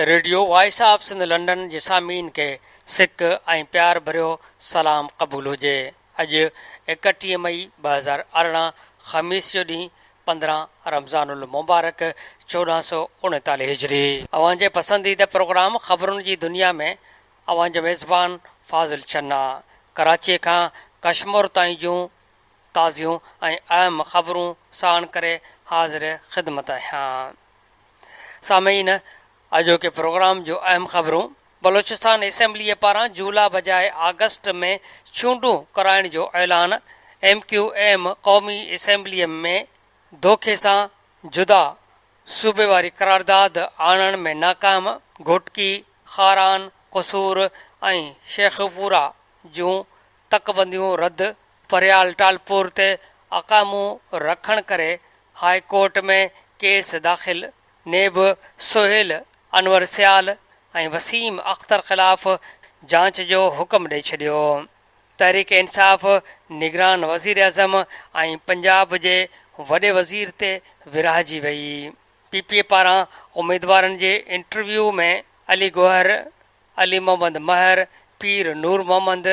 Radio voice of Sindh London جي سامعين کي سڪ ۽ پيار ڀريو سلام قبول هجي. اڄ 31 مئي 2018 خميس جو ڏينهن 15 رمضان المبارڪ 1439 هجري. اوهان جي پسنديده پروگرام خبرن جي دنيا ۾ اوهان جو ميزبان فاضل چنا ڪراچيء کان ڪشمور تائين جون تازيون ۽ اهم خبرون ساڻ ڪري حاضر خدمت آهيان. سامعين اڄوڪي پروگرام جون اهم خبرون، بلوچستان اسيمبليء پاران جولاء بجاء آگسٽ ۾ چونڊون ڪرائڻ جو اعلان، ايم ڪيو ايم قومي اسيمبليء ۾ دوکي سان جدا صوبي واري قرارداد آڻڻ ۾ ناڪام، گهوٽڪي، خاران، قصور ۽ شيخوپورا جون تڪبنديون رد، فريال ٽالپور تي اقامون رکڻ ڪري هاء ڪورٽ ۾ ڪيس داخل، نيب سهيل انور سيال ۽ وسيم اختر خلاف جاچ جو حڪم ڏئي ڇڏيو. تحريڪ انصاف نگران وزيراعظم ۽ پنجاب جي وڏي وزير تي ورهائجي وئي. پي پي پاران اميدوارن جي انٽرويو ۾ علي گوهر، علي محمد مهر، پير نور محمد،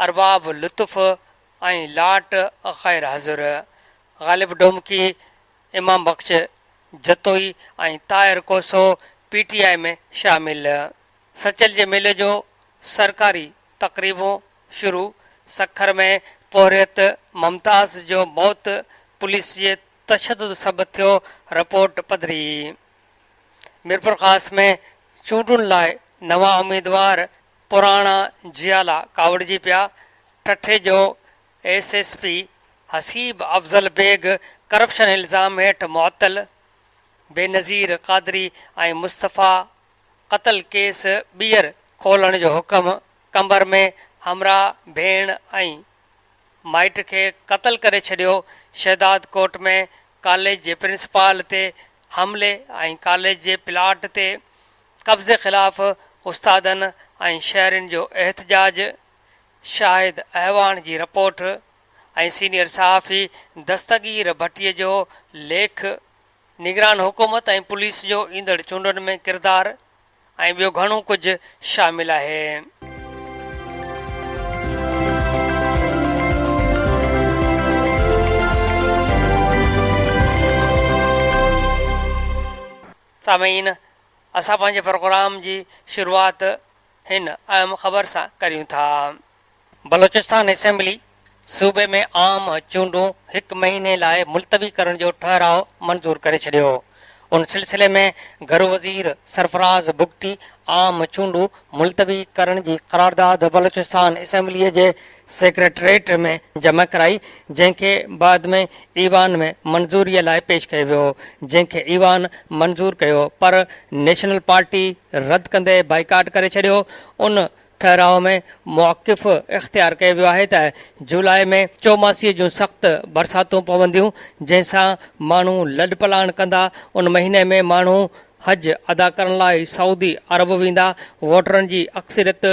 ارباب لطف ۽ لاٽ غير حاضر، غالب ڊومڪي، امام بخش جتوئي ۽ طاهر کوسو پي ٽي آء ۾ شامل. سچل جي ميلي جو سرڪاري تقريبون شروع، سکر ۾ پورهيت ممتاز جو موت پوليس جي تشدد سبب ٿيو، رپورٽ پڌري. ميرپورخاص ۾ چونڊن لاء نوان اميدوار پراڻا جيالا ڪاوڙجي پيا، ٺٽي جو S S P Haseeb Afzal Baig corruption الزام هيٺ معطل، بينظير قادري ۽ مصطفيٰ قتل ڪيس ٻيهر کولڻ جو حڪم، قمبر ۾ همراهه ڀيڻ ۽ مائٽ کي قتل ڪري ڇڏيو، شهداد ڪوٽ ۾ ڪاليج جي پرنسپال تي حملي ۽ ڪاليج جي پلاٽ تي قبضي خلاف استادن ۽ شهرين جو احتجاج، شاهد اعواڻ جي رپورٽ ۽ سينيئر صحافي دستگير ڀٽي جو ليک، نگران حڪومت ۽ پوليس جو ايندڙ چونڊن ۾ ڪردار ۽ ٻيو گهڻو ڪجهه شامل آهي. سامعين اسان پنهنجي پروگرام جي شروعات هن اهم خبر سان ڪريون ٿا. بلوچستان اسيمبلي صوبي ۾ عام چونڊون هڪ مهيني لاء ملتوي ڪرڻ جو ٺهراء منظور ڪري ڇڏيو. ان سلسلي ۾ گهرو وزير سرفراز بگٽي عام چونڊون ملتوي ڪرڻ جي قرارداد بلوچستان اسيمبلي جي سيڪريٽريٽ ۾ جمع ڪرائي، جنهن کي بعد ۾ ايوان ۾ منظوري لاء پيش ڪيو ويو، جنهن کي ايوان منظور ڪيو پر نيشنل پارٽي رد ڪندي بائيڪاٽ ڪري ڇڏيو، ان ٺهراء ۾ موقف اختيار ڪيو ويو آهي ته جولاء ۾ چوماسي جون سخت برساتون پونديون، جنهن سان ماڻهو لڏپلاڻ ڪندا، ان مهيني ۾ ماڻهو حج ادا ڪرڻ لاء سعودي عرب ويندا، ووٽرن جي اڪثريت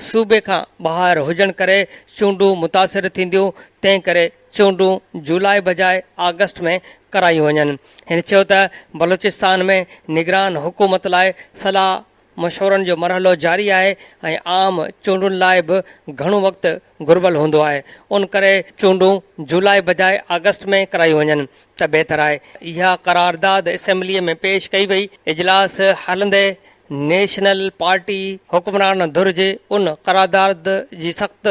صوبي کان ٻاهر هجڻ ڪري چونڊون متاثر ٿينديون، تنهن ڪري چونڊون جولاء بجاء آگسٽ ۾ ڪرايون وڃن. هن چيو ته بلوچستان ۾ نگران حڪومت لاء صلاح مشورن جو مرحلو جاري آهي ۽ عام چونڊن لاء به گهڻو وقت گهربل هوندو آهي، ان ڪري چونڊون جولاء بجاء آگسٽ ۾ ڪرايون وڃن ته بهتر آهي. اها قرارداد اسيمبليء ۾ پيش ڪئي وئي. اجلاس هلندي نيشنل پارٽي حڪمران ڌر جي ان قرارداد جي سخت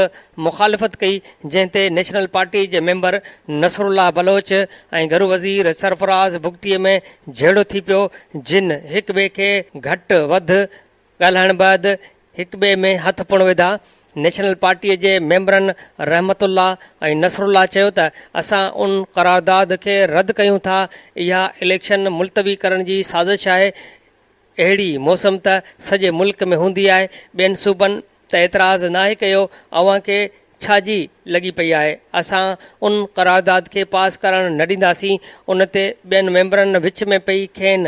مخالفت ڪئي، جنهن تي نيشنل پارٽي جي ميمبر نصرالله بلوچ ۽ گهرو وزير سرفراز بگٽي ۾ جهيڙو ٿي پيو، جن هڪٻئي کي گهٽ وڌ ڳالهائڻ بعد هڪٻئي ۾ هٿ پڻ وڌا. نيشنل پارٽيء جي ميمبرن رحمت الله ۽ نصرالله چيو ته اسان ان قرارداد کي رد ڪيون ٿا، اها اليڪشن ملتوي ڪرڻ جي سازش آهي، اهڙي موسم ته سڄي ملڪ ۾ هوندي آهي، ٻين صوبن ته اعتراض ناهي ڪيو، اوهان کي ڇا جي لڳي پئي آهي، اسان ان قرارداد کي پاس ڪرڻ نه ڏينداسين، ان تي ٻين ميمبرن وچ ۾ پئي کين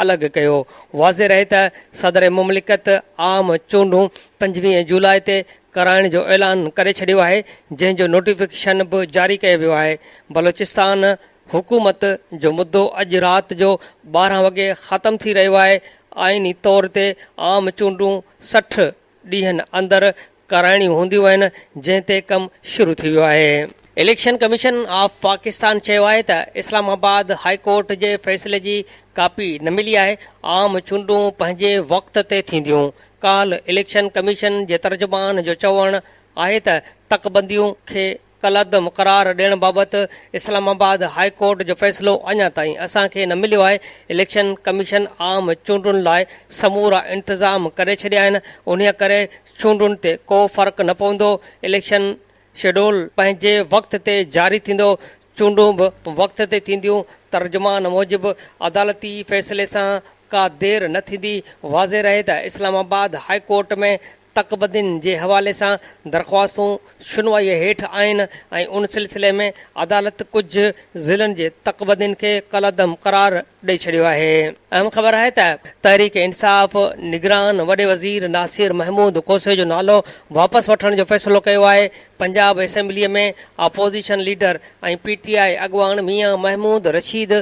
الڳ ڪيو. واضح رهي ته صدر مملڪت عام چونڊون 25 جولاء تي ڪرائڻ جو اعلان ڪري ڇڏيو آهي، جنهن جو نوٽيفڪيشن به جاري ڪيو ويو آهي. بلوچستان حڪومت جو مدو اڄ رات جو 12 وڳي ختم ٿي رهيو آهي. آئيني طور تي عام چونڊون 60 ڏينهن اندر ڪرائڻيون هونديون آهن، جنهن تي ڪم شروع ٿي ويو آهي. اليڪشن ڪميشن آف پاڪستان چيو آهي ته اسلام آباد هاء ڪورٽ جي فيصلي جي ڪاپي نه ملي آهي، عام چونڊون پنهنجي وقت تي ٿينديون. ڪالهه اليڪشن ڪميشن جي ترجمان جو چوڻ آهي ته تڪبنديون کي ڪالعدم قرار ڏيڻ بابت اسلام آباد هاء ڪورٽ جو فيصلو اڃا تائين اسان کي نه مليو آهي، اليڪشن ڪميشن عام چونڊن لاء سمورا انتظام ڪري ڇڏيا آهن، انهيء ڪري چونڊن تي ڪو فرق نه پوندو، اليڪشن شيڊول پنهنجي وقت تي جاري ٿيندو، چونڊون به وقت تي ٿينديون، ترجمان موجب عدالتي فيصلي سان ڪا دير نه ٿيندي، واضح رهي ته اسلام آباد هاء ڪورٽ ۾ تڪبندين جي حوالي سان درخواستون شنوائيء هيٺ آهن ۽ ان سلسلي ۾ عدالت ڪجهه ضلعن جي تڪبندين کي ڪالعدم قرار ڏئي ڇڏيو آهي. اهم خبر آهي ته تحريڪ انصاف نگران وڏي وزير ناصر محمود کوسي جو نالو واپس وٺڻ جو فيصلو ڪيو آهي. پنجاب اسيمبليء ۾ اپوزيشن ليڊر ۽ پي ٽي آء اڳواڻ ميان محمود رشيد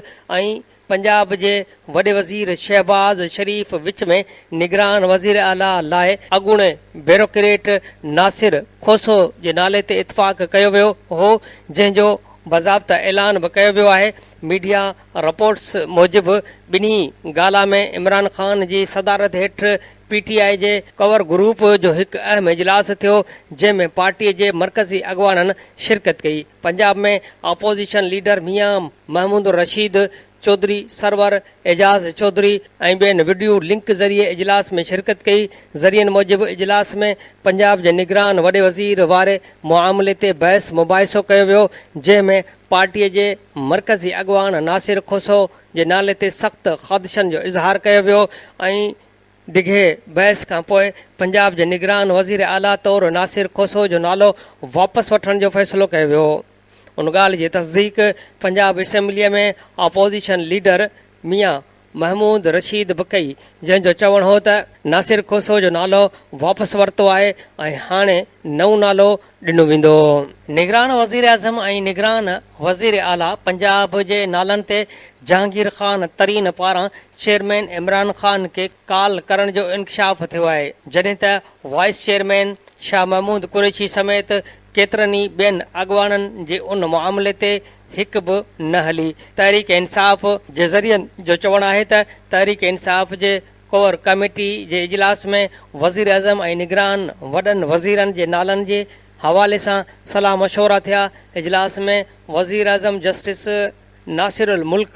۽ پنجاب جي وڏي وزير شهباز شريف وچ ۾ نگران وزيراعليٰ لاء اڳوڻي بيوروڪريٽ ناصر کوسو جي نالي تي اتفاق ڪيو ويو هو، جنهن جو باضابطه اعلان به ڪيو ويو آهي. ميڊيا رپورٽس موجب ٻنهي گالا ۾ عمران خان جي صدارت هيٺ پي ٽي آء جي ڪور گروپ جو هڪ اهم اجلاس ٿيو، جنهن ۾ پارٽي جي مرڪزي اڳواڻن شرڪت ڪئي. پنجاب ۾ اپوزيشن ليڊر ميان محمود الرشيد، چوڌري سرور، اعجاز چوڌري ۽ ٻين وڊيو لنڪ ذريعي اجلاس ۾ شرڪت ڪئي. ذريعن موجب اجلاس ۾ پنجاب جي نگران وڏي وزير واري معاملي تي بحث مباحثو ڪيو ويو، جنهن ۾ پارٽي جي مرڪزي اڳواڻ ناصر کوسو جي نالي تي سخت خدشن جو اظهار ڪيو ويو ۽ ڊگهي بحث کانپوء پنجاب جي نگران وزير اعليٰ طور ناصر کوسو جو نالو واپس وٺڻ جو فيصلو ڪيو ويو. ان ڳالهه جي تصديق پنجاب اسيمبليء ۾ اپوزيشن ليڊر ميان محمود رشيد به ڪئي، جنهن جو چوڻ هو ته ناصر کوسو جو نالو واپس ورتو آهي ۽ هاڻي نئون نالو ڏنو ويندو. نگران وزيراعظم ۽ نگران وزيراعليٰ پنجاب جي نالن تي جهانگير خان ترين پاران چيئرمين عمران خان کي ڪال ڪرڻ جو انڪشاف ٿيو آهي، جڏهن ته وائيس چيئرمين شاهه محمود قريشي سميت ڪيترن ئي ٻين اڳواڻن جي ان معاملي تي هڪ به نه هلي. تحريڪ انصاف جي ذريعن جو چوڻ آهي ته تحريڪ انصاف جي ڪور ڪميٽي جي اجلاس ۾ وزيراعظم ۽ نگران وڏن وزيرن جي نالن جي حوالي سان صلاح مشورا ٿيا، اجلاس ۾ وزيراعظم جسٽس ناصر الملڪ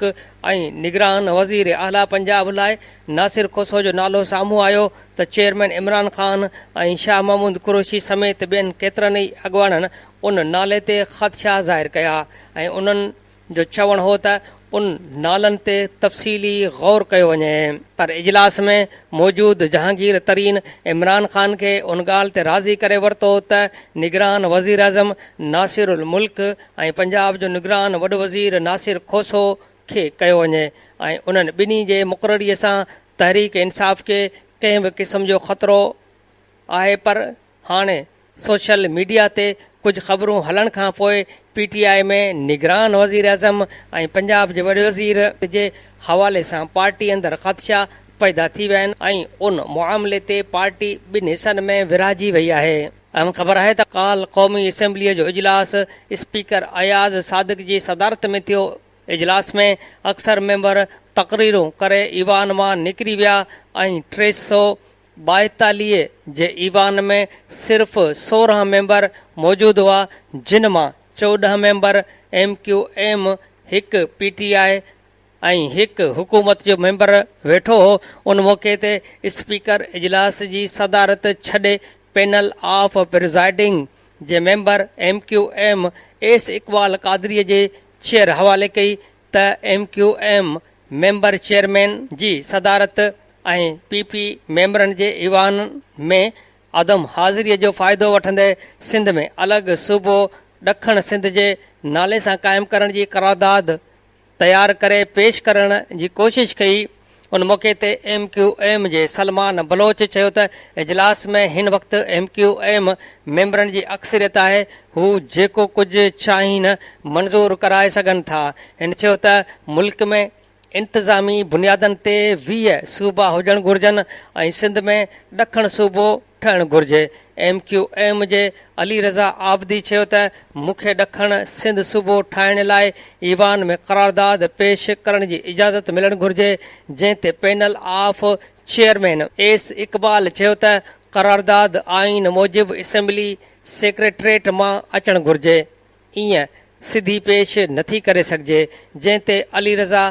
۽ نگران وزير اعليٰ پنجاب لاء ناصر کوسو جو نالو سامهون آيو ته چيئرمين عمران خان ۽ شاهه محمود قريشي سميت ٻين ڪيترن ئي اڳواڻن ان نالي تي خدشا ظاهر ڪيا ۽ انهن جو چوڻ هو ته ان نالن تي تفصيلي غور ڪيو وڃي. پر اجلاس ۾ موجود جهانگير ترين عمران خان کي ان ڳالهه تي راضي ڪري ورتو ته نگران وزيراعظم ناصر الملڪ ۽ پنجاب جو نگران وڏو وزير ناصر کوسو کي ڪيو وڃي ۽ انهن ٻنهي جي مقرري سان تحريڪ انصاف کي ڪنهن به قسم جو خطرو آهي پر هاڻي سوشل ميڊيا تي ڪجهه خبرون هلڻ کانپوء پي ٽي آء ۾ نگران وزيراعظم ۽ پنجاب جي وڏي وزير جي حوالي سان پارٽي اندر خدشا پيدا ٿي ويا آهن ۽ ان معاملي تي پارٽي ٻن حصن ۾ ورهائجي وئي آهي. اهم خبر آهي ته ڪالهه قومي اسيمبليء جو اجلاس اسپيڪر اياز صادق جي صدارت ۾ ٿيو، اجلاس ۾ اڪثر ميمبر تقريرون ڪري ايوان مان نڪري ويا ۽ 342 جي ايوان ۾ صرف 16 ميمبر موجود هئا، جن مان 14 ميمبر ايم ڪيو ايم، هڪ پي ٽي آء ۽ هڪ حڪومت جو ميمبر ويٺو هو، ان موقعي تي اسپيڪر اجلاس جي صدارت ڇڏي پينل آف پرزائيڊنگ جي member M Q M S Iqbal Qadri جي چيئر حوالي ڪئي ته M Q M member chairman جي صدارت ۽ پي پي ميمبرن جي ايوان ۾ عدم حاضري جو فائدو وٺندي سنڌ ۾ الڳ صوبو ڏکڻ سنڌ جي نالي سان قائم ڪرڻ جي قرارداد تيار ڪري پيش ڪرڻ جي ڪوشش ڪئي. ان موقعي تي ايم ڪيو ايم جي سلمان بلوچ چيو ته اجلاس ۾ هن وقت ايم ڪيو ايم ميمبرن جي اڪثريت آهي، هو جيڪو ڪجهه چاهين منظور ڪرائي سگهن ٿا. هن چيو ته ملڪ ۾ انتظامي بنيادن تي 20 صوبا هجڻ گهرجن ۽ سنڌ ۾ ڏکڻ صوبو ٺهڻ گهرجي. ايم ڪيو ايم جي علي رضا عابدي چيو ته مون کي ڏکڻ سنڌ صوبو ٺاهڻ لاء ايوان ۾ قرارداد پيش ڪرڻ جي اجازت ملڻ گهرجي، جنهن تي panel of chairman S Iqbal چيو ته قرارداد آئين موجب اسيمبلي سيڪريٽريٽ مان اچڻ گهرجي. ائين سڌي پيش نٿي ڪري سگهجي، جنهن تي علي رضا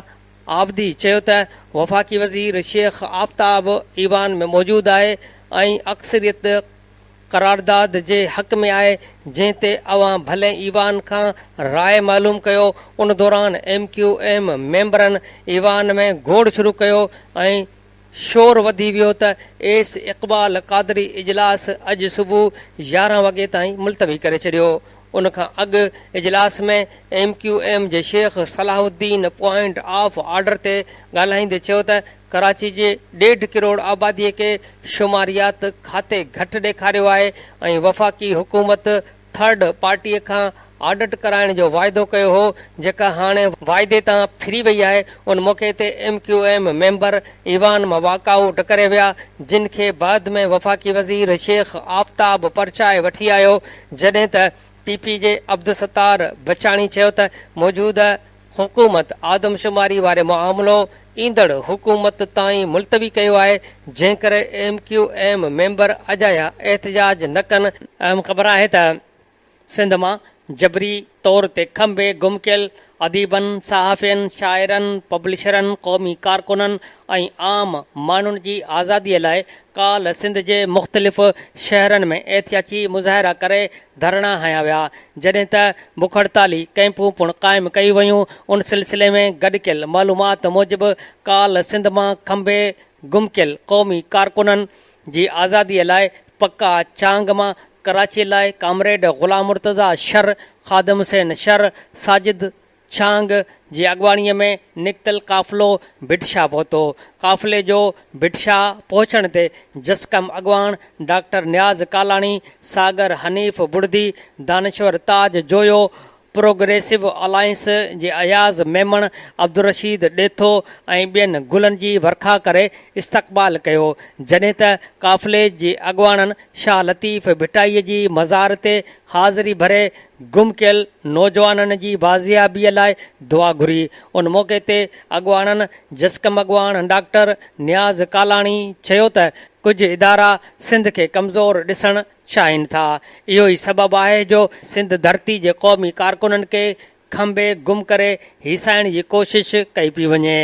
عابدي چيو ته وفاقي وزير شيخ آفتاب ايوان ۾ موجود آهي ۽ اڪثريت قرارداد جي حق ۾ آهي، جنهن تي اوهان ڀلي ايوان کان راء معلوم ڪيو، ان دوران ايم ڪيو ايم ميمبرن ايوان ۾ گوڙ شروع ڪيو ۽ شور وڌي ويو ته ايس اقبال قادري اجلاس اڄ صبح 11 وڳي تائين ملتوي ڪري ڇڏيو. ان کان اڳ اجلاس ۾ ايم ڪيو ايم جي Sheikh Salahuddin point of order تي ڳالهائيندي چيو ته ڪراچي جي ڏيڍ ڪروڙ آبادي کي شماريات کاتي گهٽ ڏيکاريو آهي ۽ وفاقي حڪومت ٿرڊ پارٽيء کان آڊٽ ڪرائڻ جو واعدو ڪيو هو، جيڪا هاڻي واعدي تان ڦري وئي آهي، ان موقعي تي ايم ڪيو ايم ميمبر ايوان مان واڪ آئوٽ ڪري ويا، جن کي بعد ۾ وفاقي وزير شيخ آفتاب پرچائي وٺي آيو، جڏهن ته پي پي جي عبدالستار بچاڻي چيو ته موجوده حڪومت آدمشماري واري معاملو ايندڙ حڪومت تائين ملتوي ڪيو آهي، جنهن ڪري ايم ڪيو ايم ميمبر اجايا احتجاج نه ڪن. اهم خبر آهي ته سنڌ مان جبري طور تي کنڀي گم ڪيل اديبن، صحافين، شاعرن، پبلشرن، قومي ڪارڪنن ۽ عام ماڻهن جي آزادي لاء ڪالهه سنڌ جي مختلف شهرن ۾ احتجاجي مظاهرا ڪري ڌرڻا هنيا ويا، جڏهن ته بک هڙتالي ڪئمپون پڻ قائم ڪيون ويون، ان سلسلي ۾ گڏ ڪيل معلومات موجب ڪالهه سنڌ مان کنڀي گم ڪيل قومي ڪارڪنن جي آزادي لاء پڪا چانگ مان ڪراچي لاء ڪامريڊ غلام مرتضيٰ شر، خادم حسين شر، ساجد ڇانگ جي اڳواڻيء ۾ نڪتل قافلو ڀٽ شاهه پهتو. قافلي جو ڀٽ شاهه پهچڻ تي جسقم اڳواڻ ڊاڪٽر نياز ڪالاڻي، ساگر حنيف بڙدي، دانشور تاج جويو، پروگريسو الائنس جي اياز ميمڻ، عبدالرشيد ڏيٿو ۽ ٻين گلن جي ورکا ڪري استقبال ڪيو. جڏهن ته قافلي جي اڳواڻن شاهه لطيف ڀٽائيء جي مزار تي حاضري ڀري گم ڪيل نوجوانن جي بازيابيء لاء دعا گهري. ان موقعي تي اڳواڻن جسقم اڳواڻ ڊاڪٽر نياز ڪالاڻي چيو ته ڪجهه ادارا سنڌ کي ڪمزور ڏسڻ چاهين ٿا، اهو ئي سبب آهي جو سنڌ ڌرتي جي قومي ڪارڪنن کي کنڀي گم ڪري هيسائڻ جي ڪوشش ڪئي پئي وڃي.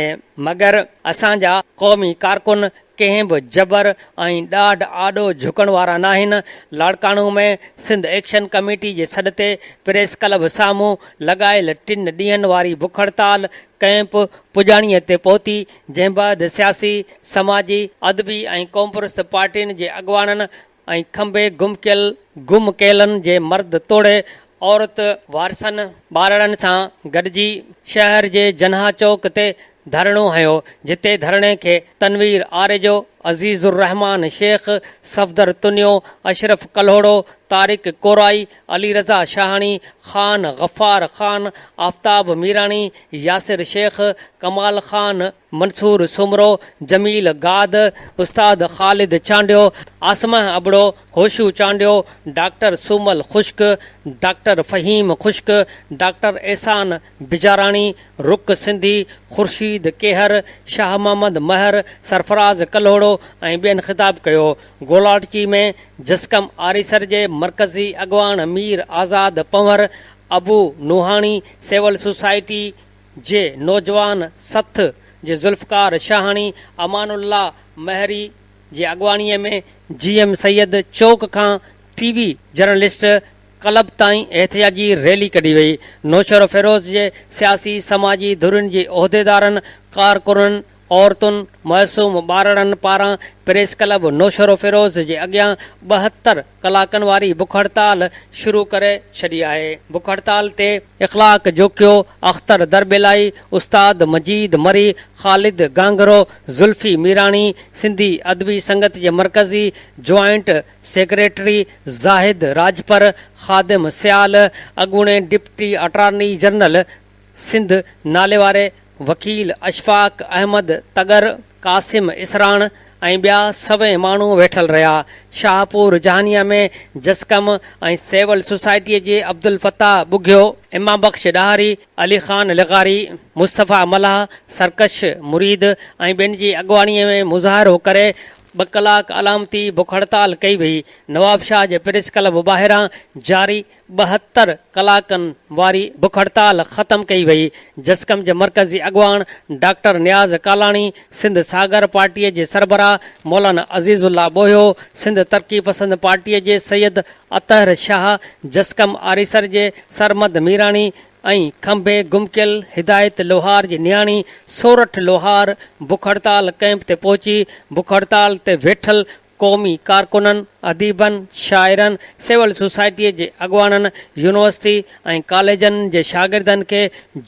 مگر اسان جا قومي ڪارڪن ڪنهن به جبر ۽ ڏاڍ آڏو جهڪڻ وارا ناهن. لاڙڪاڻو ۾ سنڌ ايڪشن ڪميٽي جي سڏ تي پريس ڪلب سامهون لڳايل ٽن ڏينهن واري بک هڙتال ڪئمپ پڄاڻيء تي پهتي، جنهن بعد سياسي، سماجي، ادبي ۽ قومپرست پارٽين جي اڳواڻن ۽ کنڀي گم ڪيل گم ڪيلن جي مرد توڙي عورت وارثن ٻارڙن سان گڏجي شهر جي جناح چوڪ تي ڌرڻو هنيو جتي ڌرڻي کي تنوير آريجو، عزيز الرحمان شيخ، صفدر تنيو، اشرف ڪلهوڙو، طارق ڪورائي، علي رضا شاهاڻي، خان غفار خان، آفتاب ميراڻي، ياسر شيخ، ڪمال خان، منصور سومرو، جميل گاد، استاد خالد چانڊيو، عاصمه ابڙو، هوشو چانڊيو، ڊاڪٽر سومل خشڪ، ڊاڪٽر فهيم خشڪ، ڊاڪٽر احسان بجاراڻي، رڪ سنڌي، خورشيد ڪيهر، شاهه محمد مهر، سرفراز ڪلهوڙو ۽ ٻين خطاب ڪيو. گولاڙچي ۾ جسقم آريسر جي مرڪزي اڳواڻ مير آزاد پنهور، ابو نوحاڻي، سول سوسائٽي جي نوجوان سٿ جي ذوالفقار شاهاڻي، امان الله مهري جي اڳواڻي ۾ جي ايم سيد چوڪ کان ٽي وي جرنلسٽ ڪلب تائين احتجاجي ريلي ڪڍي وئي. نوشهروفيروز جي سياسي سماجي ڌرين جي عهديدارن، ڪارڪنن، عورتن، معصوم ٻارڙن پاران پريس ڪلب نوشهروفيروز جي اڳيان 72 ڪلاڪن واري بک هڙتال شروع ڪري ڇڏي آهي. بک هڙتال تي اخلاق جوکيو، اختر درٻيلائي، استاد مجيد مري، خالد گانگهرو، زلفي ميراڻي، سنڌي ادبي سنگت جي مرڪزي جوائنٽ سيڪريٽري زاهد راڄپر، خادم سيال، اڳوڻي ڊپٽي اٽارني جنرل سنڌ ناليواري وڪيل اشفاق احمد تڳر، قاسم اسراڻ ۽ ٻيا سوين ماڻهو ويٺل رهيا. شاهپور جهانيان ۾ جسقم ۽ سول سوسائٽيء جي عبدالفتاح ٻگهيو، امام بخش ڏاهري، علي خان لغاري، مصطفيٰ ملاح، سرڪش مريد ۽ ٻين جي اڳواڻيء ۾ مظاهرو ڪري ٻه ڪلاڪ علامتي بک هڙتال ڪئي وئي. نوابشاهه جي پريس ڪلب ٻاهران جاري 72 ڪلاڪن واري بک هڙتال ختم ڪئي وئي. جسقم جي مرڪزي اڳواڻ ڊاڪٽر نياز ڪالاڻي، سنڌ ساگر پارٽيء جي سربراهه مولانا عزيز الله ٻوهيو، سنڌ ترقي پسند پارٽيء جي سيد اطهر شاهه، جسقم آريسر جي سرمد ميراڻي ۽ کنڀي گم ڪيل هدايت لوهار جي نياڻي سورٺ لوهار بک هڙتال ڪئمپ تي پهچي بک هڙتال تي ويٺل قومي ڪارڪنن، اديبن، شاعرن، سول سوسائٽيء جي اڳواڻن، يونيورسٽي ۽ ڪاليجن جي شاگردن کي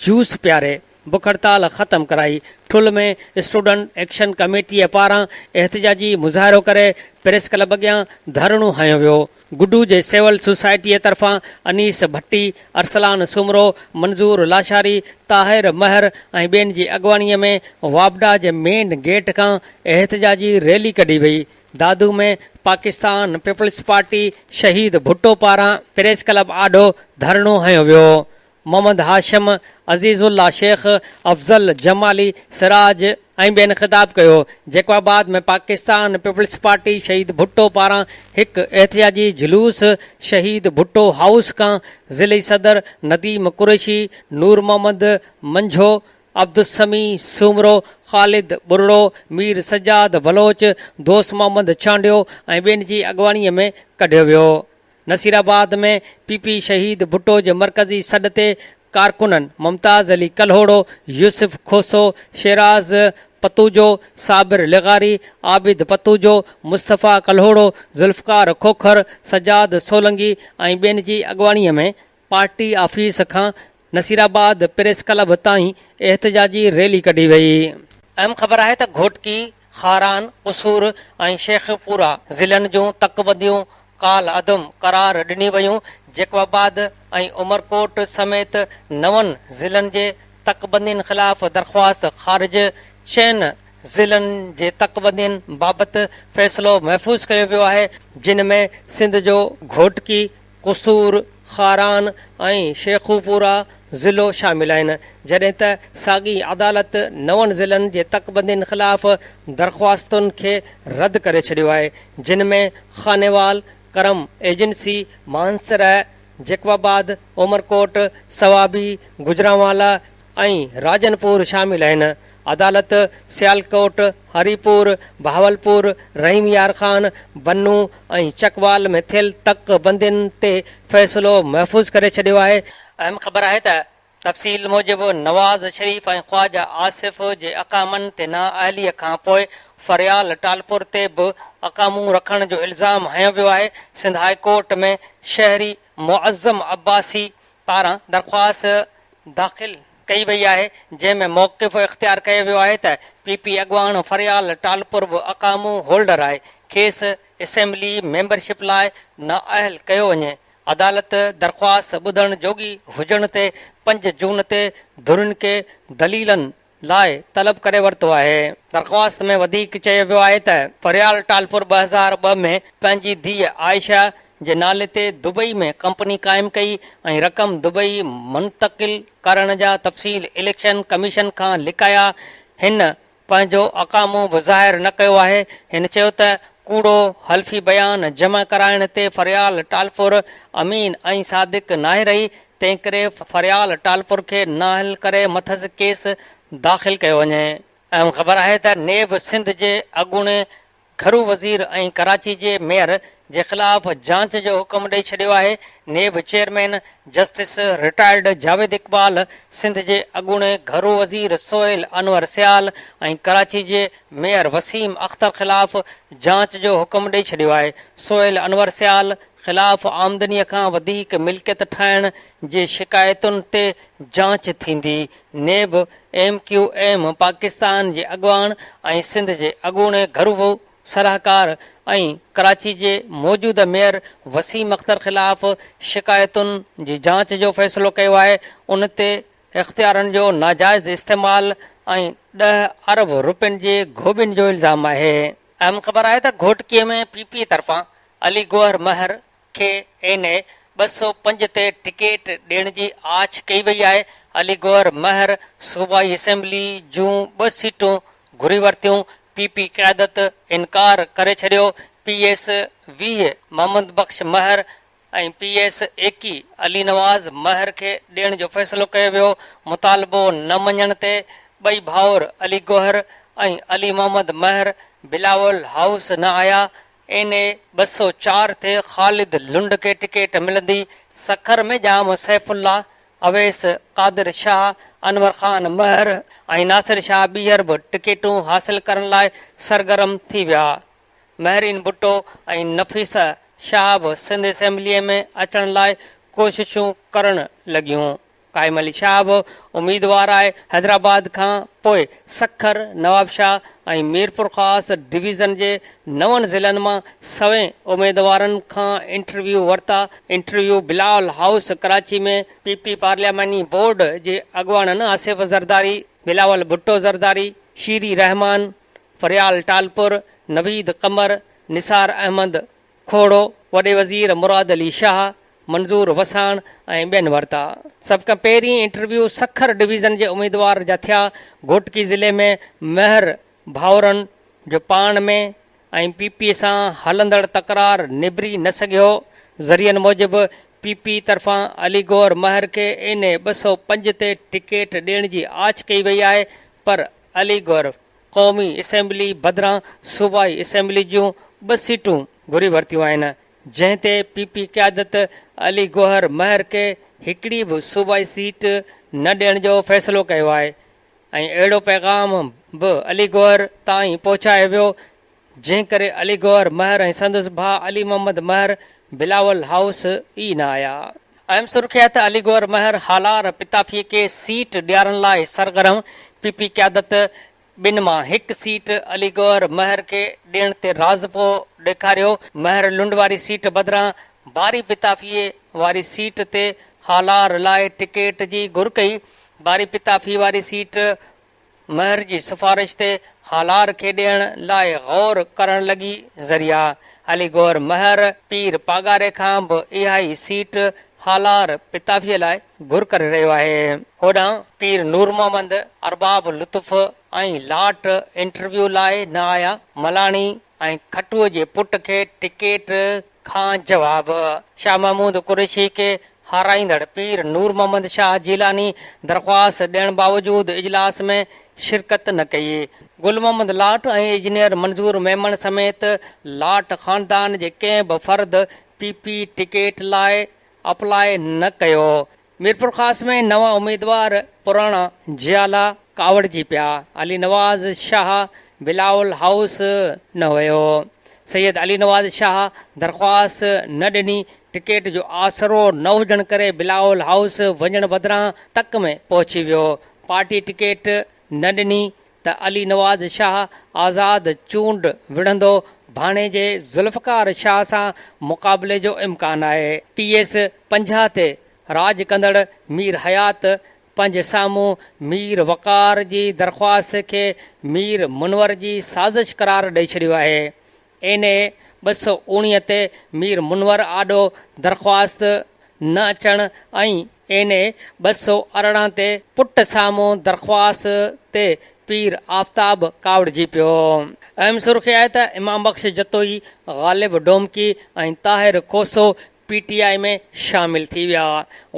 جوس پياري بک هڙتال ختم ڪرائي. ٺل ۾ اسٽوڊنٽ ايڪشن ڪميٽيء پاران احتجاجي مظاهرو ڪري پريس ڪلب اڳيان ڌرڻو هنيو ويو. گڊو جي سول سوسائٽيء طرفان انيس ڀٽي، ارسلان سومرو، منظور لاشاري، طاهر مهر ۽ ٻين جي اڳواڻيء ۾ واپڊا جي مين گيٽ کان احتجاجي ريلي ڪڍي وئي. دادو ۾ پاڪستان پيپلز پارٽي شهيد ڀٽو پاران پريس ڪلب آڏو ڌرڻو هنيو ويو. محمد هاشم، عزيز الله شيخ، افضل جمالي، سراج ۽ ٻين خطاب ڪيو. جيڪب آباد ۾ پاڪستان پيپلز پارٽي شهيد ڀٽو پاران هڪ احتجاجي جلوس شهيد ڀٽو هائوس کان ضلعي صدر نديم قريشي، نور محمد منجهو، عبدالسميع سومرو، خالد ٻرڙو، مير سجاد بلوچ، دوست محمد چانڊيو ۽ ٻين جي اڳواڻي ۾ ڪڍيو ويو. نصيرآباد ۾ پي پي شهيد ڀٽو جي مرڪزي سڏ تي ڪارڪنن ممتاز علي ڪلهوڙو، يوسف کوسو، شيراز پتوجو، صابر لغاري، عابد پتوجو، مصطفيٰ ڪلهوڙو، ذوالفقار کوکر، سجاد سولنگي ۽ ٻين جي اڳواڻي ۾ پارٽي آفيس کان نصيرآباد پريس ڪلب تائين احتجاجي ريلي ڪڍي وئي. اهم خبر آهي ته گهوٽڪي، خاران، قصور ۽ شيخوپوره ضلعن جون تڪبنديون ڪالعدم قرار ڏني ويون، جيڪب آباد ۽ عمرڪوٽ سميت نون ضلعن جي تڪبندين خلاف درخواست خارج، چئن ضلعن جي تڪبندين بابت فيصلو محفوظ ڪيو ويو آهي، جن ۾ سنڌ جو گهوٽڪي، قصور، خاران ۽ شيخوپوره ضلعو شامل آهن، جڏهن ته ساڳي عدالت نون ضلعن جي تڪبندين خلاف درخواستن کي رد ڪري ڇڏيو آهي، جن ۾ خانيوال، ڪرم ايجنسي، مانسره، جيڪب آباد، عمرڪوٽ، صوابي، گجرانوالا ۽ راجنپور شامل آهن. عدالت سيالڪوٽ، هريپور، بهاولپور، رحيم يار خان، بنو ۽ چڪوال ۾ ٿيل تڪ بندين تي فيصلو محفوظ ڪري ڇڏيو آهي. اهم خبر آهي ته تفصيل موجب نواز شريف ۽ خواجه آصف جي اقامن تي نااهلي کان پوء فريال ٽالپر تي به اقامون رکڻ جو الزام هنيو ويو آهي، سنڌ هاء ڪورٽ ۾ شهري معظم عباسي پاران درخواست داخل ڪئي وئي آهي، جنهن ۾ موقف اختيار ڪيو ويو آهي ته پي پي اڳواڻ فريال ٽالپر به اقامو هولڊر آهي، کيس اسيمبلي ميمبرشپ لاء نااهل ڪيو وڃي. عدالت درخواست ٻڌڻ جوڳي هجڻ تي پنج جون تي ڌرين کي دليلن لاء طلب ڪري ورتو آهي. درخواست ۾ وڌيڪ چيو ويو آهي ته فريال ٽالپر 2002 ۾ پنهنجي ڌيء عائشه جي نالي تي دبئي ۾ ڪمپني قائم ڪئي ۽ رقم دبئي منتقل ڪرڻ جا تفصيل اليڪشن ڪميشن کان لڪايا، هن پنهنجو اقامو به ظاهر نه ڪيو آهي، هن چيو ته ڪوڙو حلفي بيان جمع ڪرائڻ تي فريال ٽالپر امين ۽ صادق ناهي رهي، تنهنڪري فريال ٽالپر کي نااهل ڪري مٿس ڪيس داخل ڪيو وڃي. اهم خبر آهي ته نيب سنڌ جي اڳوڻي گهرو وزير ۽ ڪراچي جي ميئر جي خلاف جاچ جو حڪم ڏئي ڇڏيو آهي، NAB chairman justice retired Javed Iqbal Sindh جي اڳوڻي گهرو وزير سهيل انور سيال ۽ ڪراچي جي ميئر وسيم اختر خلاف جاچ جو حڪم ڏئي ڇڏيو آهي، سهيل انور سيال خلاف آمدني کان وڌيڪ ملڪيت ٺاهڻ جي شڪايتن تي جاچ ٿيندي، NAB M Q M Pakistan جي اڳواڻ ۽ سنڌ جي اڳوڻي گهرو صلاحڪار ۽ ڪراچي جي موجوده ميئر وسيم اختر خلاف شڪايتن جي جاچ جو فيصلو ڪيو آهي ان تي اختيارن جو ناجائز استعمال ۽ ڏهه ارب رپين جي گهوٻين جو الزام آهي. اهم خبر آهي ته گهوٽڪي ۾ پي پي طرفان علي گوهر مهر کي اين اي 205 تي ٽڪيٽ ڏيڻ جي آڇ ڪئي وئي آهي، علي گوهر مهر صوبائي اسيمبلي جون ٻه سيٽون گهري ورتيون، پي پي قيادت انڪار ڪري ڇڏيو، پي ايس 20 محمد بخش مهر ۽ پي ايس 21 علي نواز مهر کي ڏيڻ جو فيصلو ڪيو ويو، مطالبو نه مڃڻ تي ٻئي ڀائر علي گوهر ۽ علي محمد مهر بلاول هائوس نه آيا، اين اي 204 تي خالد لنڊ کي ٽڪيٽ ملندي، سکر ۾ ڄام سيف الله، اويس قادر شاهه، انور خان مهر ۽ ناصر شاهه ٻيهر به ٽڪيٽون حاصل ڪرڻ لاء سرگرم ٿي ويا. مهرين ڀٽو ۽ نفيسه شاهه به سنڌ اسيمبليء ۾ اچڻ لاء ڪوششون ڪرڻ لڳيون. قائم علي شاهه به اميدوار آهي. حيدرآباد کان پوء سکر، نوابشاهه ۽ ميرپورخاص ڊويزن جي نون ضلعن مان سوين اميدوارن کان انٽرويو ورتا. Interview Bilawal house Karachi ۾ P P پارلياماني بورڊ جي اڳواڻن آصف زرداري، بلاول ڀٽو زرداري، شيري رحمان، فريال ٽالپر، نويد قمر، نثار احمد کوڙو، وڏي وزير مراد علي شاهه، منظور وساڻ ۽ ٻين ورتا. سڀ کان پهرين انٽرويو سکر ڊويزن جي اميدوار جا ٿيا. گهوٽڪي ضلعي ۾ مهر ڀائرن جو پاڻ ۾ ۽ پي پي سان هلندڙ تڪرار نبري نه سگهيو. ذريعن موجب پي پي طرفان علي گوهر مهر کي اين اي 205 تي ٽڪيٽ ڏيڻ جي آڇ ڪئي وئي آهي پر علي گوهر قومي اسيمبلي بدران صوبائي اسيمبلي جون ٻه سيٽون گهري ورتيون آهن، جنهن تي پي پي قيادت علي گوهر مهر کي هڪڙي به صوبائي سيٽ نه ڏيڻ جو فيصلو ڪيو آهي ۽ اهڙو پيغام به علي گوهر تائين پهچايو ويو جنهن ڪري علي گوهر مهر ۽ سندس ڀاء علي محمد مهر بلاول هائوس ئي نه آيا. اهم سرخي آهي ته علي گوهر مهر هالار پتافي کي سيٽ ڏيارڻ لاء سرگرم، پي پي قيادت ٻن مان هڪ سيٽ علي گوهر مهر کي ڏيڻ تي راضپو ڏيکاريو، مهر لنڊ واري سيٽ بدران باري پتافي واري سيٽ تي هالار لاء ٽڪيٽ جي گهر ڪئي، باري پتافي واري سيٽ مهر جي سفارش تي هالار کي ڏيڻ لاء غور ڪرڻ لڳي ذريعا علي گوهر مهر پير پاڳاري کان به اها ئي سيٽ هالار پتافي لاء گهر ڪري رهيو آهي. هوڏانهن پير نور محمد، ارباب لطف ۽ لاٽ انٽرويو لاء نه آيا، ملاڻي ۽ کٽوء جي پٽ کي ٽڪيٽ کان جواب، شاهه محمود قريشي کي هارائيندڙ پير نور محمد شاهه جيلاني درخواست ڏيڻ باوجود اجلاس ۾ شرڪت نه ڪئي. گل محمد لاٽ ۽ انجنيئر منظور ميمڻ سميت لاٽ خاندان جي ڪنهن به فرد پي پي ٽڪيٽ لاء اپلاء نه ڪيو. ميرپورخاص ۾ نوان اميدوار پراڻا جيالا ڪاوڙجي پيا، علي نواز شاهه بلاول هائوس نه ويو، سيد علي نواز شاهه درخواست نه ڏني، ٽڪيٽ جو آسرو نه هجڻ ڪري بلاول هائوس وڃڻ بدران تڪ ۾ پهچي ويو، پارٽي ٽڪيٽ نه ڏني ته علي نواز شاهه آزاد چونڊ وڙهندو، ڀاڻيجي ذوالفقار شاهه سان مقابلي جو امڪان آهي. پي ايس 50 تي راڄ ڪندڙ مير حيات پنهنجي سامهون مير وقار جي درخواست کي مير منور جي سازش قرار ڏئي ڇڏيو آهي. اين اي 219 تي مير منور آڏو درخواست نه اچڻ ۽ اين اي 218 تي پٽ سامهون درخواست تي پير آفتاب ڪاوڙجي پيو. اهم سرخي آهي ته امام بخش جتوئي، غالب ڊومڪي ۽ طاهر کوسو پي ٽي آء ۾ شامل ٿي ويا.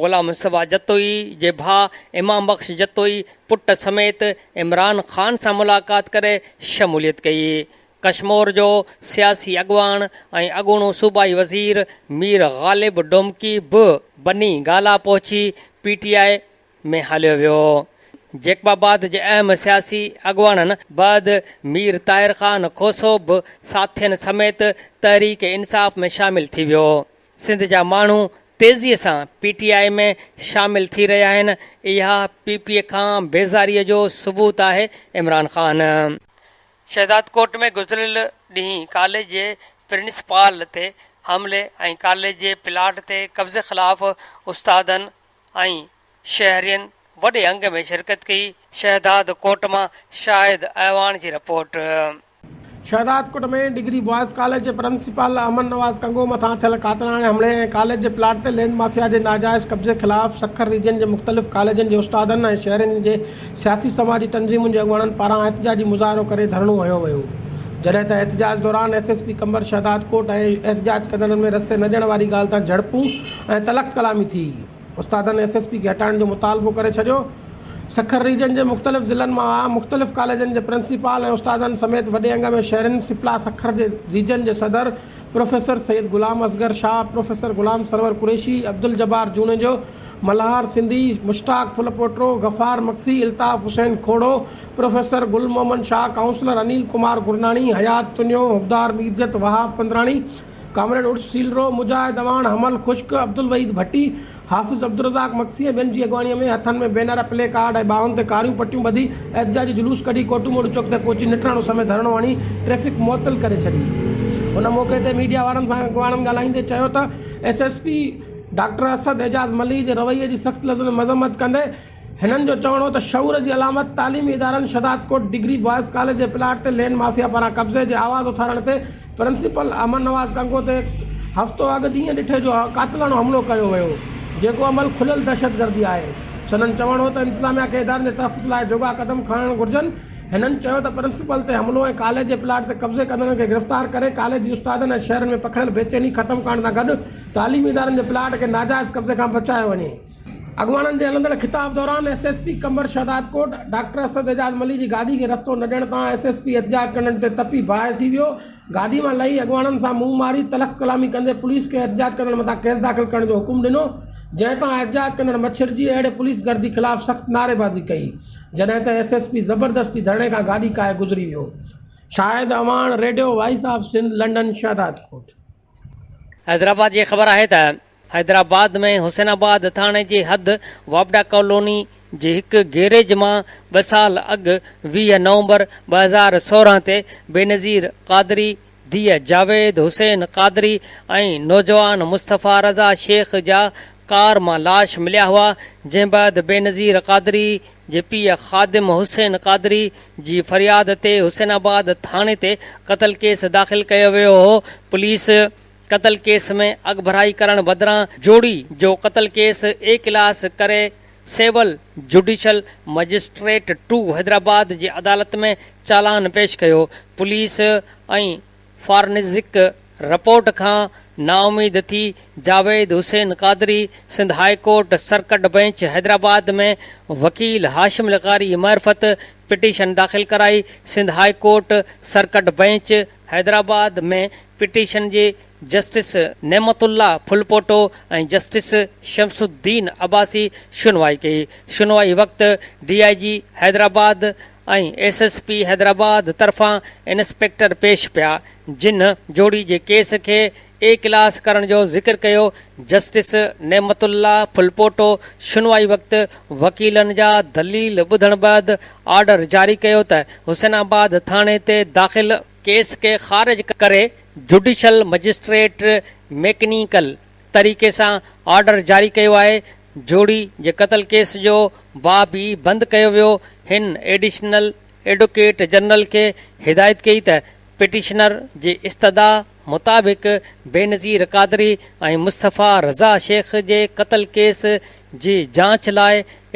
غلام مصطفيٰ جتوئي جي ڀاء امام بخش جتوئي پٽ سميت عمران خان سان ملاقات ڪري شموليت ڪئي. ڪشمور جو سياسي اڳواڻ ۽ اڳوڻو صوبائي وزير مير غالب ڊومڪي به بني گالا پهچي پي ٽي آء ۾ هليو ويو. جيڪب آباد جي اهم سياسي اڳواڻن بعد مير طاهر خان کوسو به ساٿين سميت تحريڪ انصاف ۾ شامل ٿي ويو. سنڌ جا ماڻهو تيزي سان پي ٽي آء ۾ شامل ٿي رهيا آهن، اها پي پي کان بيزاري جو ثبوت آهي، عمران خان. شهدادڪوٽ ۾ گذريل ڏينهن ڪاليج جي پرنسپال تي حملي ۽ ڪاليج جي پلاٽ تي قبضي خلاف استادن ۽ شهرين وڏي انگ ۾ شرڪت ڪئي. شهداد ڪوٽ مان شاهد اعواڻ جي report. Shahdadkot ۾ degree boys college جي پرنسپال احمد نواز ڪنگو مٿان ٿيل قاتلاڻي حملي ۽ ڪاليج جي پلاٽ تي لينڊ مافيا جي ناجائز قبضي خلاف سکر ريجن جي مختلف ڪاليجن جي استادن ۽ شهرين جي سياسي سماجي تنظيمن جي اڳواڻن پاران احتجاجي مظاهرو ڪري ڌرڻو هنيو ويو جڏهن ته احتجاج دوران S S P Qambar Shahdadkot ۽ احتجاج ڪندڙن ۾ رستي نه ڏيڻ واري ڳالهه تان جهڙپون ۽ تلخ ڪلامي ٿي. استادن ايس ايس پي کي هٽائڻ جو مطالبو ڪري ڇڏيو. سکر ريجن جي مختلف ضلعن مان مختلف ڪاليجن جي پرنسپال ۽ استادن سميت وڏي انگ ۾ شهرين سپلا سکر جي ريجن جي صدر پروفيسر سيد غلام اصغر شاهه، پروفيسر غلام سرور قريشي، عبدالجبار جوڻيجو، ملهار سنڌي، مشتاق ڦلپوٽو، غفار مگسي، الطاف حسين کوڙو، پروفيسر گل محمد شاهه، ڪائونسلر انيل ڪمار گرناڻي، حيات تنيو، حبدار ميرجت، وهاب پندراڻي، ڪامريڊ عرس سيلرو، مجاهد اعواڻ، حمل خشڪ، عبدالوحيد ڀٽي، حافظ عبدالرزاق مگسي ۽ ٻين جي اڳواڻي ۾ هٿن ۾ بينر، پلي ڪارڊ ۽ ٻانهن تي ڪاريون پٽيون ٻڌي احتجاجي جلوس ڪڍي ڪوٽو موڙ چوڪ تي پهچي نٽهڻ اس ۾ ڌرڻو هڻي ٽريفڪ معطل ڪري ڇڏي. ان موقعي تي ميڊيا وارن سان اڳواڻن ڳالهائيندي چيو ته S S P doctor Asad Ejaz Malhi جي رويي جي سخت لفظن ۾ مذمت ڪندي هنن جو چوڻ هو ته شعور جي علامت تعليمي ادارن شهدادڪوٽ ڊگري بوائز ڪاليج جي پلاٽ تي لينڊ مافيا پاران قبضي جي آواز اٿارڻ تي پرنسپل احمد نواز ڪنگو تي هفتو اڳ ڏينهن ڏٺي جو قاتلاڻو حملو ڪيو ويو جيڪو عمل کليل دهشتگردي آهي. سندن چوڻ هو ته انتظاميا کي ادارن جي تحفظ لاء جوڳا قدم کڻڻ گهرجن. هنن چيو ته پرنسپل تي حملو ۽ ڪاليج جي پلاٽ تي قبضي ڪندڙن کي گرفتار ڪري ڪاليج جي استادن ۽ شهرين ۾ پکڙيل بيچيني ختم ڪرڻ سان گڏ تعليمي ادارن جي پلاٽ کي ناجائز قبضي کان بچايو وڃي. اڳواڻن جي هلندڙ خطاب دوران S S P Qambar Shahdadkot doctor Asad Ejaz Malhi جي گاڏي کي رستو نه ڏيڻ تان ايس ايس پي احتجاج ڪندڙن تي تپي باهه ٿي ويو، گاڏي مان لهي اڳواڻن سان منهن ماري تلخ ڪلامي ڪندي پوليس کي احتجاج ڪندڙن مٿان ڪيس داخل ڪرڻ جو حڪم ڏنو، جنهن تان احتجاج ڪندڙ مڇرجي اهڙي پوليس گردي خلاف سخت نعريبازي ڪئي، جڏهن ته ايس ايس پي زبردستي ڌرڻي کان گاڏي ڪاهي گذري ويو. Shahid Awan, radio voice of Sindh, London, Shahdadkot. Hyderabad جي خبر آهي ته حيدرآباد ۾ حسين آباد ٿاڻي جي حد واپڊا ڪالوني جي هڪ گيريج مان ٻه سال اڳ 20 نومبر 2016 تي بينظير قادري ڌيء جاويد حسين قادري ۽ نوجوان مصطفيٰ رضا شيخ جا ڪار مان لاش مليا هئا جنهن بعد بينظير قادري جي پيء خادم حسين قادري جي فرياد تي حسين آباد ٿاڻي تي قتل ڪيس داخل ڪيو ويو هو پوليس قتل ڪيس ۾ اڳڀرائي ڪرڻ بدران جوڙي جو قتل ڪيس اي ڪلاس ڪري civil judicial magistrate two Hyderabad جي عدالت ۾ چالان پيش ڪيو پوليس ۽ فارنزڪ رپورٽ کان نااميد ٿي Javed Hussain Qadri Sindh high court circuit bench Hyderabad ۾ وڪيل هاشم لغاري معرفت پٽيشن داخل ڪرائي Sindh high court circuit bench Hyderabad ۾ petition جي جسٽس نعمت الله ڦلپوٽو ۽ جسٽس شمس الدين عباسي شنوائي ڪئي شنوائي وقت D I G Hyderabad ۽ S S P Hyderabad طرفان انسپيڪٽر پيش پيا جن جوڙي جي ڪيس کي اي ڪلاس ڪرڻ جو ذڪر ڪيو، جسٽس نعمت الله ڦلپوٽو شنوائي وقت وڪيلن جا دليل ٻڌڻ بعد آرڊر جاري ڪيو ته حسين آباد ٿاڻي تي داخل ڪيس کي خارج ڪري جوڊيشل مئجسٽريٽ ميڪنيڪل طريقي سان آرڊر جاري ڪيو آهي، جوڙي جي قتل ڪيس جو باب ئي بند ڪيو ويو، هن ايڊيشنل ايڊووڪيٽ جنرل کي هدايت ڪئي ته پٽيشنر جي استدعا مطابق بينظير قادري ۽ مصطفيٰ رضا شيخ جي قتل ڪيس جي جاچ لاء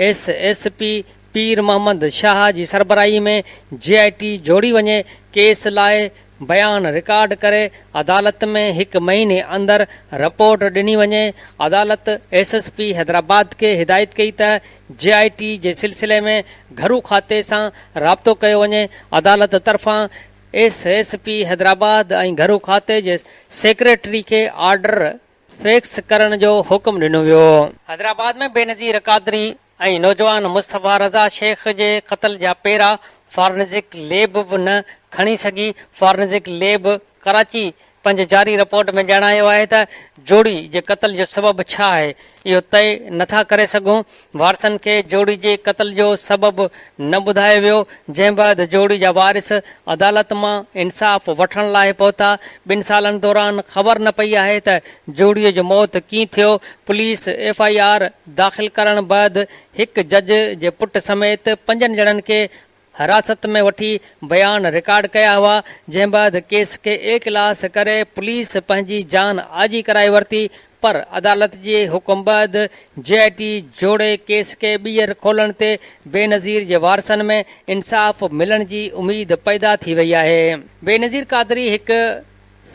S S P Pir Muhammad Shah جي سربراهي ۾ جي آء ٽي جوڙي وڃي، ڪيس لاء بيان رڪارڊ ڪري عدالت ۾ هڪ مهيني اندر رپورٽ ڏني وڃي، عدالت ايس ايس پي حيدرآباد کي هدايت ڪئي ته جي آء ٽي جي سلسلي ۾ گهرو کاتي سان رابطو ڪيو وڃي، عدالت طرفان ايس ايس پي حيدرآباد ۽ گهرو کاتي جي سيڪريٽري کي آرڊر فيڪس ڪرڻ جو حڪم ڏنو ويو. حيدرآباد ۾ بينظير قادري ۽ نوجوان مصطفيٰ رضا شيخ جي قتل جا پيرا فارنزڪ ليب به نه کڻي سگهي، فارنزڪ ليب ڪراچي پنهنجي جاري رپورٽ ۾ ڄاڻايو آهي ته جوڙي جي قتل جو سبب ڇا آهي اهو طئي نٿا ڪري سگهون، وارثن کي جوڙي جي قتل جو سبب نه ٻڌايو ويو، جنهن بعد جوڙي جا وارث عدالت مان انصاف وٺڻ لاء پهتا، ٻن سالن دوران خبر نه پئي آهي ته جوڙي جو موت ڪيئن ٿيو، پوليس ايف I R داخل ڪرڻ بعد هڪ جج جي پٽ سميت پنجن ڄڻن کي حراست ۾ وٺي بيان رڪارڊ ڪيا هئا، جنهن بعد ڪيس کي اي ڪلاس ڪري پوليس پنهنجي جان آجي ڪرائي ورتي پر عدالت جي حڪم بعد جي آء ٽي جوڙي ڪيس کي ٻيهر کولڻ تي بينظير جي وارثن ۾ انصاف ملڻ جي اميد پيدا ٿي وئي آهي. بينظير قادري هڪ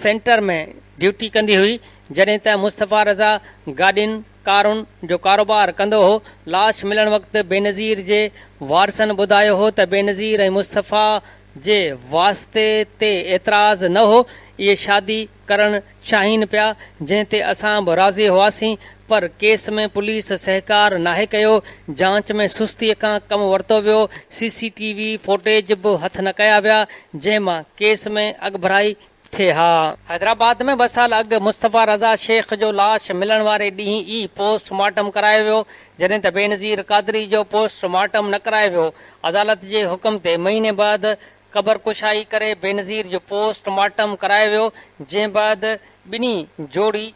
سينٽر ۾ ڊيوٽي ڪندي هئي، جڏهن ته مصطفيٰ رضا گاڏين، ڪارن، جو ڪاروبار ڪندو هو. لاش ملڻ وقت بينظير جي وارثن ٻڌايو هو ته بينظير ۽ مصطفيٰ جي واسطي تي اعتراض نه هو، اهي شادي ڪرڻ چاهين پيا، جنهن تي اسان به راضي هئاسين، پر ڪيس ۾ پوليس سهڪار ناهي ڪيو، جاچ ۾ سستي کان ڪم ورتو ويو، سي سي ٽي وي فوٽيج به هٿ نه ڪيا ويا، جنهن مان ڪيس ۾ اڳڀرائي ٿئي ها. حيدرآباد ۾ ٻه سال اڳ مصطفيٰ رضا شيخ جو لاش ملڻ واري ڏينهن ئي پوسٽ مارٽم ڪرايو ويو، جڏهن ته بينظير قادري جو پوسٽ مارٽم نه ڪرايو ويو، عدالت جي حڪم تي مهيني بعد قبر ڪشائي ڪري بينظير جو پوسٽ مارٽم ڪرايو ويو، جنهن بعد ٻنهي جوڙي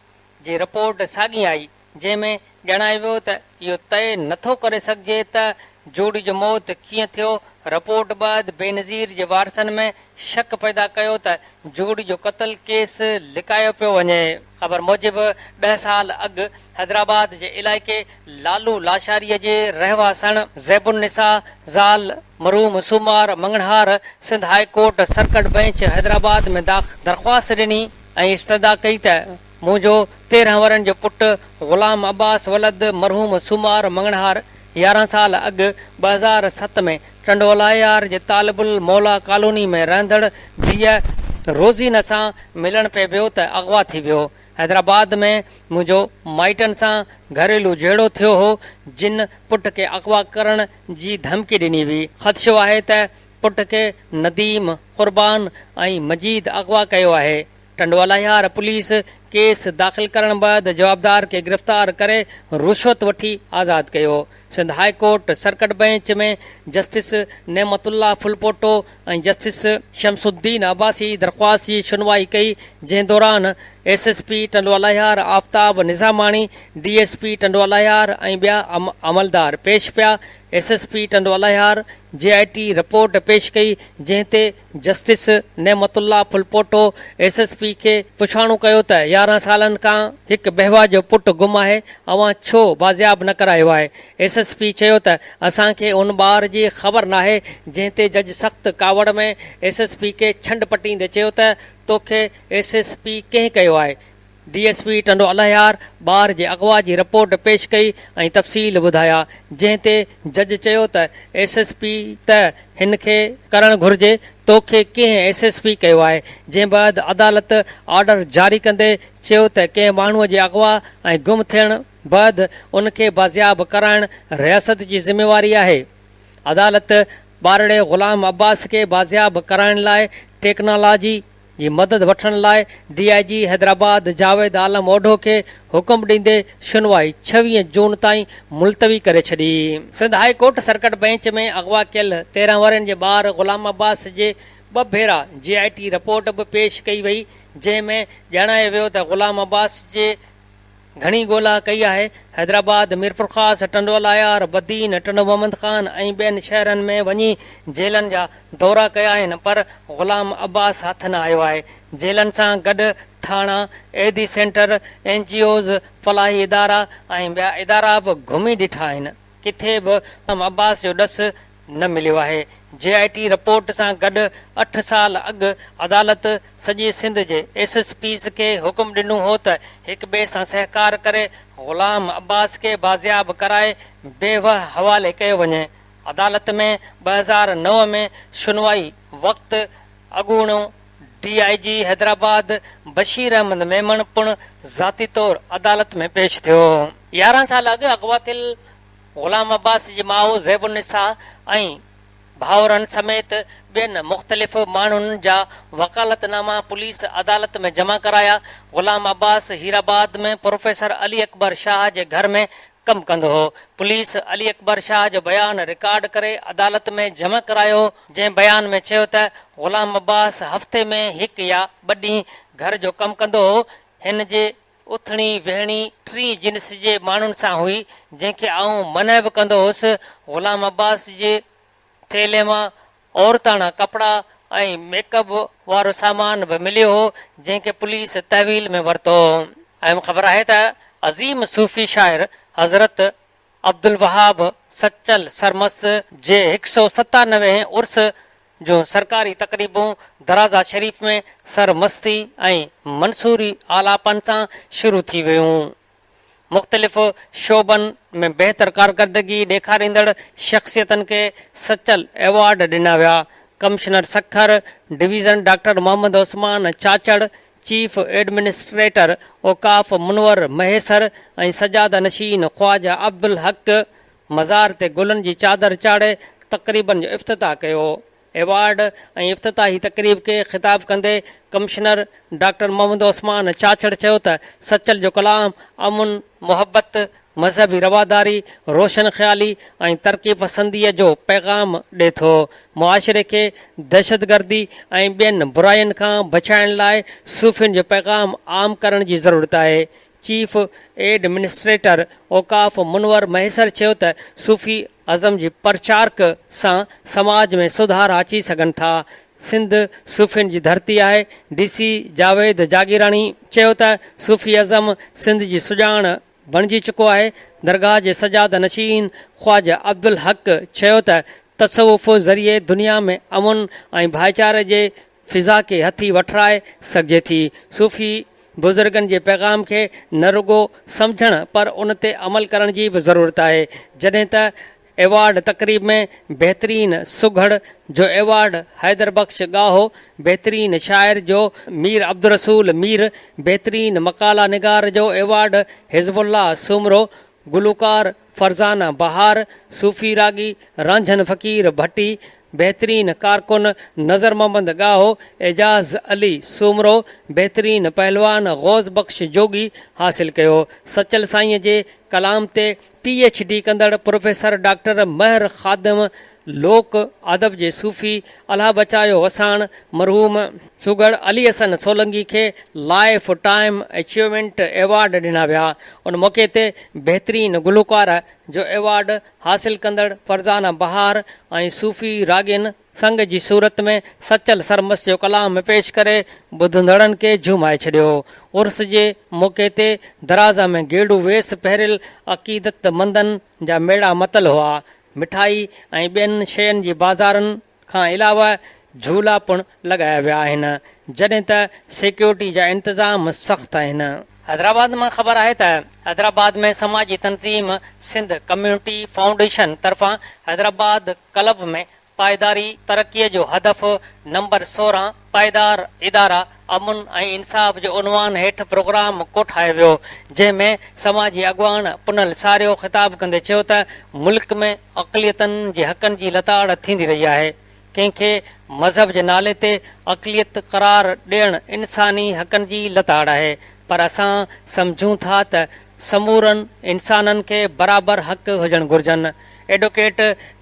جي رپورٽ ساڳي آئي، جنهن ۾ ڄاڻايو ويو ته اهو طئي نٿو ڪري سگهجي ته جوڙي جو موت ڪيئن ٿيو، رپورٽ بعد بينظير جي وارثن ۾ شڪ پيدا ڪيو ته جوڙي جو قتل ڪيس لڪايو پيو وڃي. خبر موجب ڏهه سال اڳ حيدرآباد جي علائقي لالو لاشاري جي رهواسڻ زيب النساء زال مرحوم Soomar Manganhar Sindh high court circuit bench Hyderabad ۾ درخواست ڏني ۽ استدعا ڪئي ته منهنجو 13 ورهين جو پٽ غلام عباس ولد مرحوم سومار مڱڻهار 11 سال اڳ 2007 ۾ ٽنڊو الهيار جي طالب الموليٰ ڪالوني ۾ رهندڙ ڌيء روزينه سان ملڻ پئي ويو ته اغوا ٿي ويو. حيدرآباد ۾ منهنجو مائٽن سان گهريلو جهيڙو ٿيو هو جن پٽ کي اغوا ڪرڻ جي ڌمڪي ڏني هئي. خدشو آهي ته پٽ کي نديم، قربان ۽ مجيد اغوا ڪيو آهي. ٽنڊوالهيار پوليس ڪيس داخل ڪرڻ بعد جوابدار کي گرفتار ڪري رشوت وٺي آزاد ڪيو. Sindh high court circuit bench ۾ justice Naimatullah Phulpoto ۽ justice Shamsuddin Abbasi درخواست جي شنوائي ڪئي جنهن دوران S S P Tando Allahyar Aftab Nizamani, D S P Tando Allahyar ۽ ٻيا عملدار پيش پيا. S S P Tando Allahyar J I T report پيش ڪئي جنهن تي justice Naimatullah Phulpoto S S P کي پڇاڻو ڪيو ته 11 سالن کان هڪ بيواهه جو پٽ گم آهي اوهان ڇو بازياب نه ڪرايو آهي؟ ايس ايس پي چيو ته اسان کي ان ٻار جي خبر ناهي جنهن تي جج سخت ڪاوڙ ۾ ايس ايس پي کي ڇنڊ پٽيندي چيو ته توکي ايس ايس پي ڪنهن ڪيو آهي؟ D S P Tando Allahyar ٻار جي اغوا جي رپورٽ پيش ڪئي ۽ تفصيل ٻڌايا، جنهن تي جج چيو ته ايس ايس پي ته هن کي ڪرڻ گهرجي، توکي ڪنهن ايس ايس پي ڪيو آهي، جنهن بعد عدالت آرڊر جاري ڪندي چيو ته ڪنهن ماڻهو جي اغوا ۽ گم ٿيڻ بعد ان کي بازياب ڪرائڻ رياست جي ذميواري آهي. عدالت ٻارڙي غلام عباس کي بازياب ڪرائڻ لاء ٽيڪنالاجي جي مدد وٺڻ لاء D I G Hyderabad Javed Alam Odho کي حڪم ڏيندي شنوائي 26 جون تائين ملتوي ڪري ڇڏي. Sindh high court circuit bench ۾ اغوا ڪيل 13 ورهين جي ٻار غلام عباس جي ٻه ڀيرا جي آء ٽي رپورٽ به پيش ڪئي وئي جنهن ۾ ڄاڻايو ويو ته غلام عباس جي گهڻي ڳولا ڪئي آهي، حيدرآباد، ميرپورخاص، ٽنڊوالهيار، بدين، ٽنڊو محمد خان ۽ ٻين شهرن ۾ وڃي جيلن جا دورا ڪيا آهن پر غلام عباس هٿ نه آيو آهي، جيلن سان گڏ ٿاڻا، Edhi centre, N G Os, فلاحي ادارا ۽ ٻيا ادارا به گهمي ڏٺا آهن، ڪٿي به غلام عباس جو ڏس نه مليو آهي، جي آء ٽي رپورٽ سان گڏ اٺ سال اڳ عدالت سڄي سنڌ جي ايس ايس پيز کي حڪم ڏنو هو ته هڪ ٻئي سان سهڪار ڪري غلام عباس کي بازياب ڪرائي بيوهه حوالي ڪيو وڃي. عدالت ۾ 2009 ۾ شنوائي وقت اڳوڻو D I G Hyderabad Bashir Ahmed Memon پڻ ذاتي طور عدالت ۾ پيش ٿيو. 11 سال اڳ اغوا ٿيل غلام عباس جي ماء زيب النساء ۽ ڀائرن سميت ٻين مختلف ماڻهن جا وڪالت ناما پوليس عدالت ۾ جمع ڪرايا. غلام عباس هيرآباد ۾ پروفيسر علي اڪبر شاهه جي گهر ۾ ڪم ڪندو هو. پوليس علي اڪبر شاهه جو بيان رڪارڊ ڪري عدالت ۾ جمع ڪرايو، جنهن بيان ۾ چيو ته غلام عباس هفتي ۾ هڪ يا ٻه ڏينهن گهر جو ڪم ڪندو هو، هن جي اٿڻي ويهڻي ٽين جنس جي ماڻهن سان هئي، جنهن کي آئون منع به ڪندو هوس. غلام عباس جي ٿيلهي مان عورتاڻا ڪپڙا ۽ ميڪ اپ وارو سامان به مليو هو، جنهن کي پوليس تحويل ۾ ورتو. اهم خبر آهي ته عظيم صوفي شاعر حضرت عبدالوهاب سچل سرمست جي هڪ سئو 97 هين عرس جون سرڪاري تقريبون درازا شريف ۾ سرمستي ۽ منصوري آلاپن سان شروع ٿي ويون. مختلف شعبن ۾ بهتر ڪارڪردگي ڏيکاريندڙ شخصيتن کي سچل ايوارڊ ڏنا ويا. Commissioner Sukkur division doctor Muhammad Usman Chachar, chief administrator اوقاف منور مهيسر ۽ سجاده نشين خواجه عبدالحق مزار تي گلن جي چادر چاڙهي تقريبن جو افتتاح ڪيو. ايوارڊ ۽ افتتاحي تقريب کي خطاب ڪندي ڪمشنر ڊاڪٽر محمد عثمان چاچڙ چيو ته سچل جو ڪلام امن، محبت، مذهبي رواداري، روشن خيالي ۽ ترقي پسنديء جو پيغام ڏي ٿو، معاشري کي دهشتگردي ۽ ٻين براين کان بچائڻ لاء صوفين جو پيغام عام ڪرڻ جي ضرورت آهي. چيف ايڊمنسٽريٽر اوقاف منور مهيسر چيو ته صوفي ازم جي پرچارڪ سان سماج ۾ سڌارا اچي سگهن ٿا، سنڌ صوفين جي ڌرتي آهي، ڊي سي جاويد جاگيراڻي چيو ته صوفي ازم سنڌ جي سڄاڻ بڻجي چڪو آهي، درگاهه جي سجاده نشين خواجه عبدالحق چيو ته تصوف ذريعي دنيا ۾ امن ۽ ڀائيچاري جي فضا کي هٿي وٺرائي سگهجي ٿي. صوفي بزرگن جي پيغام کي نه رڳو سمجهڻ پر ان تي عمل ڪرڻ جي به ضرورت آهي. جڏهن ته ايوارڊ تقريب ۾ بهترين سگهڙ جو ايوارڊ حيدر بخش ڳاهو، بهترين شاعر جو مير عبدالرسول مير، بهترين مقالا نگار جو ايوارڊ حزب الله سومرو، گلوڪار فرزانه بهار، صوفي راڳي رانجهن فقير ڀٽي، بهترين ڪارڪن نظر محمد ڳاهو، اعجاز علي سومرو، بهترين پهلوان غوث بخش جوڳي حاصل ڪيو. سچل سائينء جي ڪلام تي پي ايڇ ڊي ڪندڙ پروفيسر ڊاڪٽر مهر خادم لوڪ ادب جي صوفي الهه بچايو وساڻ، مرحوم سگهڙ علي حسن سولنگي کي لائف ٽائيم اچيومينٽ ايوارڊ ڏنا ويا. ان موقعي تي بهترين گلوڪاره جو ايوارڊ حاصل ڪندڙ فرزانه بهار ۽ صوفي راڳين سنگ جي صورت ۾ سچل سرمست جو ڪلام پيش ڪري ٻڌندڙن کي جهومائي ڇڏيو. عرس جي موقعي تي درازا ۾ گيڙو ويس پهريل عقيدتمندن جا ميڙا متل هئا. مٺائي ۽ ٻين شين جي بازارن کان علاوه جهولا پڻ لڳايا ويا آهن، جڏهن ته سيڪيورٽي جا انتظام سخت آهن. حيدرآباد مان خبر آهي ته حيدرآباد ۾ سماجي تنظيم سنڌ ڪميونٽي فائونڊيشن طرفان حيدرآباد ڪلب ۾ پائيداري ترقي جو هدف نمبر 16 پائيدار ادارا امن ۽ انصاف جي عنوان هيٺ پروگرام ڪوٺايو ويو، جنهن ۾ سماجي اڳواڻ پنهل ساريو خطاب ڪندي چيو ته ملڪ ۾ اقليتن جي حقن جي لتاڙ ٿيندي رهي آهي، ڪنهن کي مذهب جي نالي تي اقليت قرار ڏيڻ انساني حقن جي لتاڙ آهي، پر اسان سمجهون ٿا ته سمورن انسانن کي برابر حق هجڻ گهرجن. ايڊووڪيٽ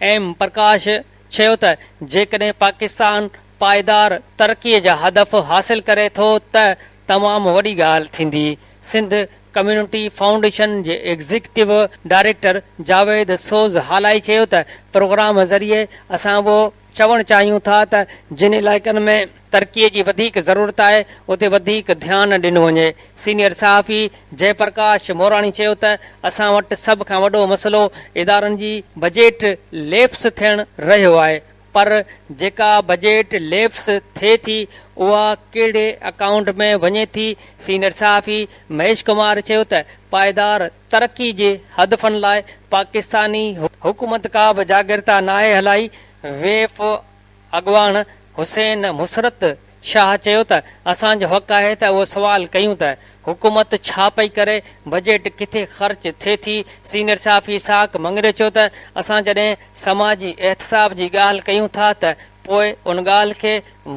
ايم پرڪاش چيو ته جيڪڏهن پاڪستان پائيدار ترقي جا هدف حاصل ڪري ٿو ته تمام وڏي ڳالهه ٿيندي. سنڌ ڪميونٽي فائونڊيشن جي ايگزيڪٽو ڊائريڪٽر جاويد سوز هالائي چيو ته پروگرام ذريعي اسان اهو چوڻ چاهيون ٿا ته جن علائقن ۾ ترقي جي وڌيڪ ضرورت آهي اتي وڌيڪ ڌيان ڏنو وڃي. سينيئر صحافي جئه پرڪاش موراڻي چيو ته اسان وٽ سڀ کان وڏو مسئلو ادارن جي بجيٽ ليپس ٿيڻ رهيو آهي پر جيڪا بجيٽ ليپس ٿئي ٿي اها ڪهڙي اڪائونٽ ۾ وڃي ٿي؟ سينيئر صحافي مهيش ڪمار چيو ته پائيدار ترقي جي هدفن لاء پاڪستاني حڪومت ڪا به جاڳرتا ناهي هلائي، ويف اڳواڻ حسين مسرت. شاهه چيو ته اسان جو حق آهي ته اهو سوال ڪيون ته حڪومت ڇا پئي ڪري، بجيٽ ڪٿي خرچ ٿئي ٿي؟ سينيئر صحافي اسحاق مڱريو چيو ته اسان جڏهن سماجي احتساب جي ڳالهه ڪيون ٿا ته پوء ان ڳالهه کي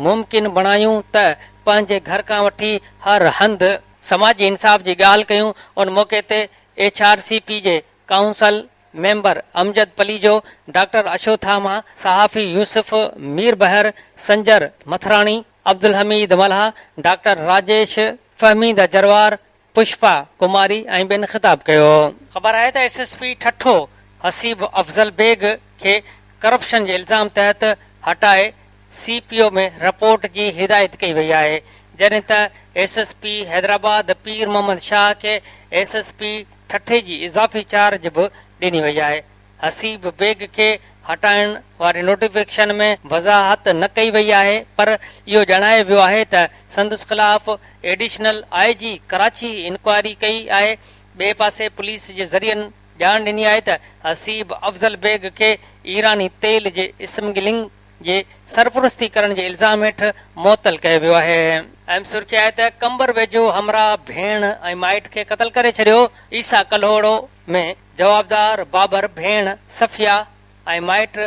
ممڪن بڻايون ته پنهنجي گهر کان وٺي هر هنڌ سماجي انصاف جي ڳالهه ڪيون. ان موقعي تي ايڇ آر سي پي جي council member Amjad Palijo, doctor Ashwathama, صحافي يوسف ميربحر، سنجر مٿراڻي، عبدالحميد ملاح، ڊاڪٽر راجيش، فهميده جروار، پشپا ڪماري ۽ ٻين خطاب ڪيو. خبر آهي ته S S P Thatta Haseeb Afzal Baig کي ڪرپشن جي الزام تحت هٽائي سي پي او ۾ رپورٽ جي هدايت ڪئي وئي آهي، جڏهن ته S S P Hyderabad Pir Muhammad Shah کي ايس ايس پي ٺٽي جي اضافي چارج به ڏني وئي آهي. حسيب بيگ کي هٽائڻ واري نوٽيفڪيشن ۾ وضاحت نه ڪئي وئي آهي پر اهو ڄاڻايو ويو آهي ته سندس خلاف additional I G Karachi inquiry ڪئي آهي. ٻئي پاسي پوليس جي ذريعن ڄاڻ ڏني آهي ته حسيب افضل بيگ کي ايراني تيل جي اسمگلنگ جي سرپرستي ڪرڻ جي الزام هيٺ معطل ڪيو ويو آهي. اهم سرخي آهي ته قمبر ويجهو همراهه ڀيڻ ۽ مائٽ کي قتل ڪري ڇڏيو، عيسيٰ ڪلهوڙو ۾ جوابدار بابر ڀيڻ صفيه ۽ مائٽ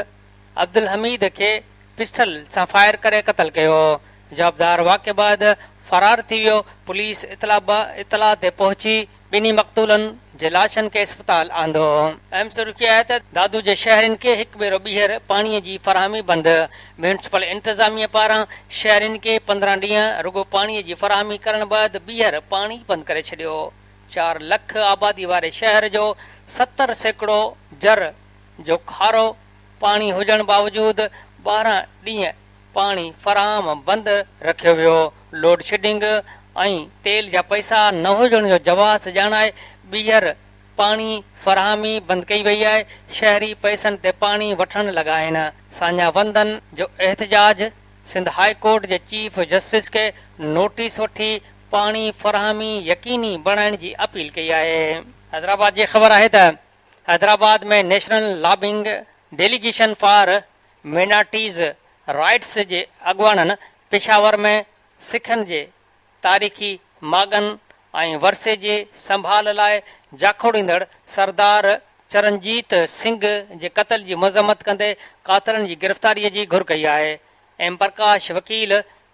عبدالحميد کي پسٽل سان فائر ڪري قتل ڪيو، جوابدار واقعي بعد فرار ٿي ويو، پوليس اطلاع تي پهچي ٻنهي مقتولن جي لاشن کي اسپتال آندو. اهم سرخي آهي ته دادو جي شهرين کي هڪ ڀيرو ٻيهر پاڻي جي فراهمي بند، ميونسپل انتظاميه پاران شهرين کي 15 ڏينهن رڳو پاڻي جي فراهمي ڪرڻ بعد ٻيهر پاڻي بند ڪري ڇڏيو، چار لک آبادي واري شهر جو 70% جر جو کارو پاڻي هجڻ باوجود 12 ڏينهن پاڻي فراهم بند رکيو ويو، لوڊشيڊنگ ۽ تيل جا پئسا نه هجڻ جو جواز ڄاڻائي ٻيهر پاڻي فراهمي بند ڪئي وئي آهي، شهري پئسن تي پاڻي وٺڻ لڳا آهن، ساڃاهه وندن جو احتجاج، سنڌ هاء ڪورٽ جي چيف جسٽس کي نوٽيس وٺي پاڻي فراهمي يقيني بڻائڻ جي اپيل ڪئي آهي. حيدرآباد جي خبر آهي ته Hyderabad ۾ national lobbying delegation for minorities rights جي اڳواڻن پشاور ۾ سکن جي تاريخي ماڳن ۽ ورثي جي سنڀال لاء جاکوڙيندڙ سردار چرنجيت سنگهه جي قتل جي مذمت ڪندي قاتلن جي گرفتاري جي گهر ڪئي آهي. ايم پرڪاش وڪيل،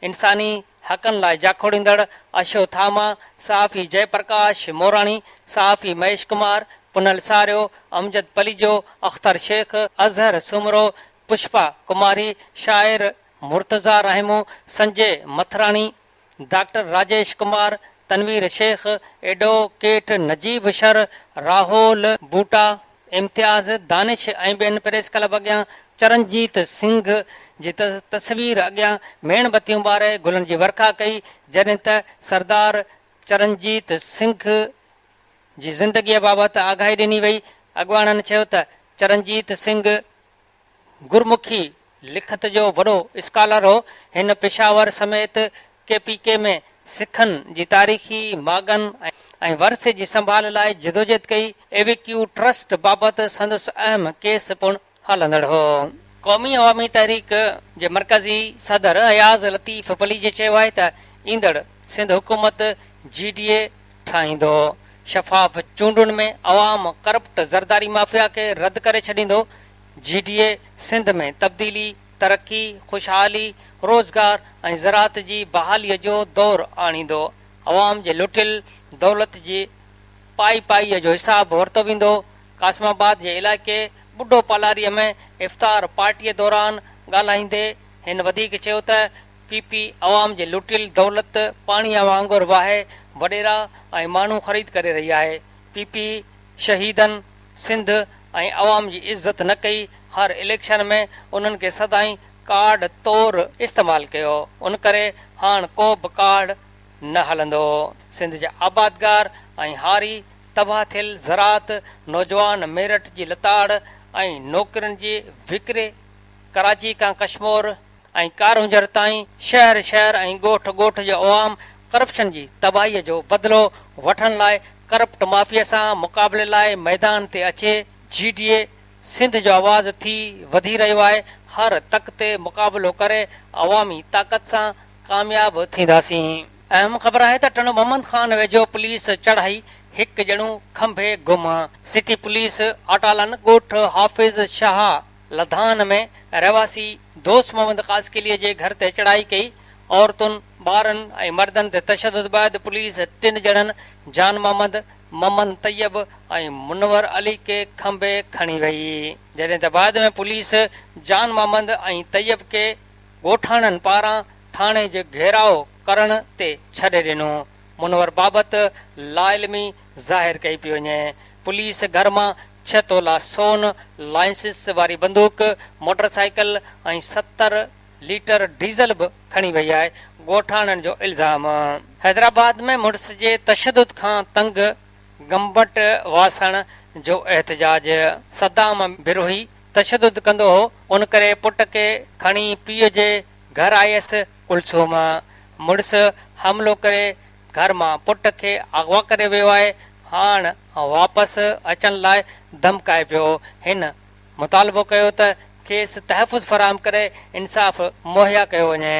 انساني حقن لاء جاکوڙيندڙ اشو ٿاما، صحافي جئه پرڪاش موراڻي، صحافي مهيش ڪمار، پنهل ساريو، امجد پليجو، اختر شيخ، اظهر سومرو، پشپا ڪماري، شاعر مرتضيٰ راهمون، سنجي مٿراڻي، ڊاڪٽر راجيش ڪمار، تنوير شيخ، ايڊووڪيٽ نجيب شر، راهول بوٽا، امتياز دانش ۽ ٻين پريس ڪلب اڳيان چرنجيت سنگهه جي تصوير اڳيان ميڻ بتيون ٻاري گلن جي ورکا ڪئي، جڏهن ته سردار چرنجيت سنگهه جي زندگيء بابت آگاهي ڏني وئي، اڳواڻن چيو ته چرنجيت سنگهه گرمکي لکت جو وڏو اسڪالر هو. هن پشاور سميت ڪي پي ڪي ۾ سکن جي تاريخي ماڳن ۽ ورثي جي سنڀال لاء جدوجهد ڪئي. ايويڪيو ٽرسٽ بابت سندس اهم ڪيس پڻ هلندڙ هو. قومي عوامي تحريڪ جي مرڪزي صدر اياز لطيف پليجي چيو آهي ته ايندڙ سنڌ حڪومت جي ڊي اي ٺاهيندو، شفاف چونڊن ۾ عوام ڪرپٽ زرداري مافيا کي رد ڪري ڇڏيندو، جي ڊي اي سنڌ ۾ تبديلي، ترقي، خوشحالي، روزگار ۽ زراعت جي بحالي جو دور آڻيندو، عوام جي لٽيل دولت جي پائي پائي جو حساب ورتو ويندو، قاسم آباد جي علائقي ٻڍو پالاري ۾ افطار پارٽي دوران ڳالهائيندي هن وڌيڪ چيو ته پي پي عوام جي لٽيل دولت پاڻي وانگر واهي وڏيرا ۽ ماڻهو خريد ڪري رهي آهي، پي پي شهيدن سنڌ ۽ عوام جي عزت نه ڪئي، هر اليڪشن ۾ انهن کي سدائين ڪارڊ طور استعمال ڪيو، ان ڪري هاڻ ڪو به ڪارڊ نه هلندو. سنڌ جا آبادگار ۽ هاري تباهه ٿيل زراعت، نوجوان ميرٽ جي لتاڙ ۽ نوڪرين جي وڪري، ڪراچي کان ڪشمور ۽ ڪارونجهر تائين شهر شهر ۽ ڳوٺ ڳوٺ جو عوام ڪرپشن جي تباهي جو بدلو وٺڻ لاء ڪرپٽ مافيا سان مقابلي لاء ميدان تي اچي، جي ڊي اي سنڌ جو آواز ٿي وڌي رهيو آهي، هر تڪ تي مقابلو ڪري عوامي طاقت سان ڪامياب ٿينداسين. اهم خبر آهي ته ٽنڊو محمد خان ويجهو پوليس چڙهائي هڪ ڄڻو کنڀي گم، سٽي پوليس آٽالن ڳوٺ حافظ شاهه لڌان ۾ رهواسي دوست محمد خاصخيلي جي گهر تي چڙهائي ڪئي، عورتن، ٻارن ۽ مردن تي تشدد بعد پوليس ٽن ڄڻن جان محمد، محمد طيب ۽ منور علي کي کنڀي کڻي وئي. جڏهن ته بعد ۾ پوليس جان محمد ۽ طيب کي ڳوٺاڻن پاران ٿاڻي جي گهيراء ڪرڻ تي ڇڏي ڏنو. منور بابت لاعلمي ظاهر ڪئي پئي وڃي. پوليس گهر مان ڇهه تولا سون، لائسنس واري بندوق، موٽر سائيڪل ۽ 70 ليٽر ڊيزل به کڻي وئي آهي، ڳوٺاڻن جو الزام. حيدرآباد ۾ مڙس جي تشدد کان تنگ گمبٽ واسڻ جو احتجاج، صدام بروهي تشدد ڪندو هو ان ڪري پٽ کي کڻي پيء جي گهر آيس، ڪلثوم مڙس حملو ڪري گهر مان پٽ کي اغوا ڪري ويو آهي، هاڻ واپس اچڻ لاء ڌمڪائي پيو، هن مطالبو ڪيو ته کيس تحفظ فراهم ڪري انصاف مهيا ڪيو وڃي.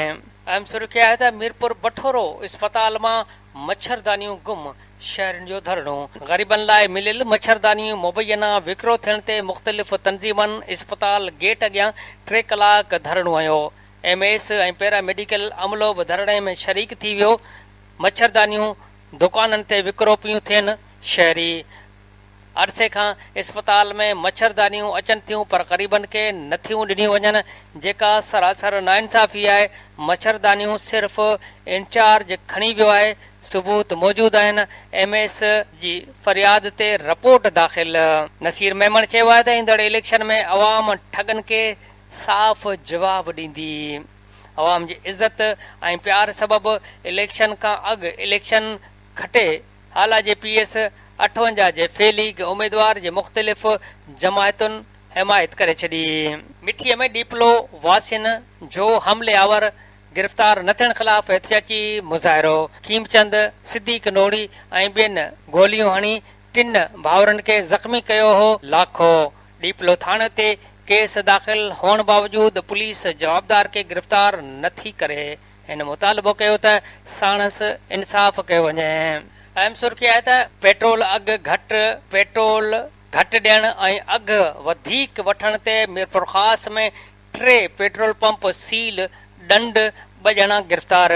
اهم سرخي آهي ته ميرپور بٺورو اسپتال مان مڇردانيون گم، شهرين جو ڌرڻو. غريبن لاء مليل مڇردانيون مبينا وڪرو ٿيڻ تي مختلف تنظيمن اسپتال گيٽ اڳيان ٽي ڪلاڪ ڌرڻو هنيو. ايم ايس ۽ پيرا ميڊيڪل عملو به ڌرڻي ۾ شريڪ ٿي ويو. مڇردانيون دڪانن تي وڪرو پيون ٿين، شهري. عرصي کان اسپتال ۾ مڇردانيون اچن ٿيون پر غريبن کي نٿيون ڏنيون وڃن جيڪا سراسر ناانصافي آهي، مڇردانيون صرف انچارج کڻي ويو آهي، ثبوت موجود آهن، ايم ايس جي فرياد تي رپورٽ داخل. نصير ميمڻ چيو آهي ته ايندڙ اليڪشن ۾ عوام ٺڳن کي صاف جواب ڏيندي، عوام جي عزت ۽ پيار سبب اليڪشن کان اڳ اليڪشن کٽي هالا جي پي ايس 58 جي في ليگ اميدوار جي مختلف جماعتن حمايت ڪري ڇڏي. مٺيء ۾ ڏيپلو واسين جو حملي آور گرفتار نه ٿيڻ خلاف احتجاجي مظاهرو، کيمچند، صديق نوڙي ۽ ٻين گوليون هڻي ٽن ڀائرن کي زخمي ڪيو هو، لاکو ڏيپلو ٿاڻي تي ڪيس داخل هئڻ باوجود پوليس جوابدار کي گرفتار نه ٿي ڪري. هن مطالبو ڪيو ته ساڻس انصاف ڪيو وڃي. اهم سرخي آهي ته پيٽرول اگهه گهٽ، پيٽرول گهٽ ڏيڻ ۽ اگهه وڌيڪ وٺڻ تي ميرپورخاص ۾ ٽي پيٽرول پمپ سيل، ڏنڊ، ٻه ڄڻا گرفتار.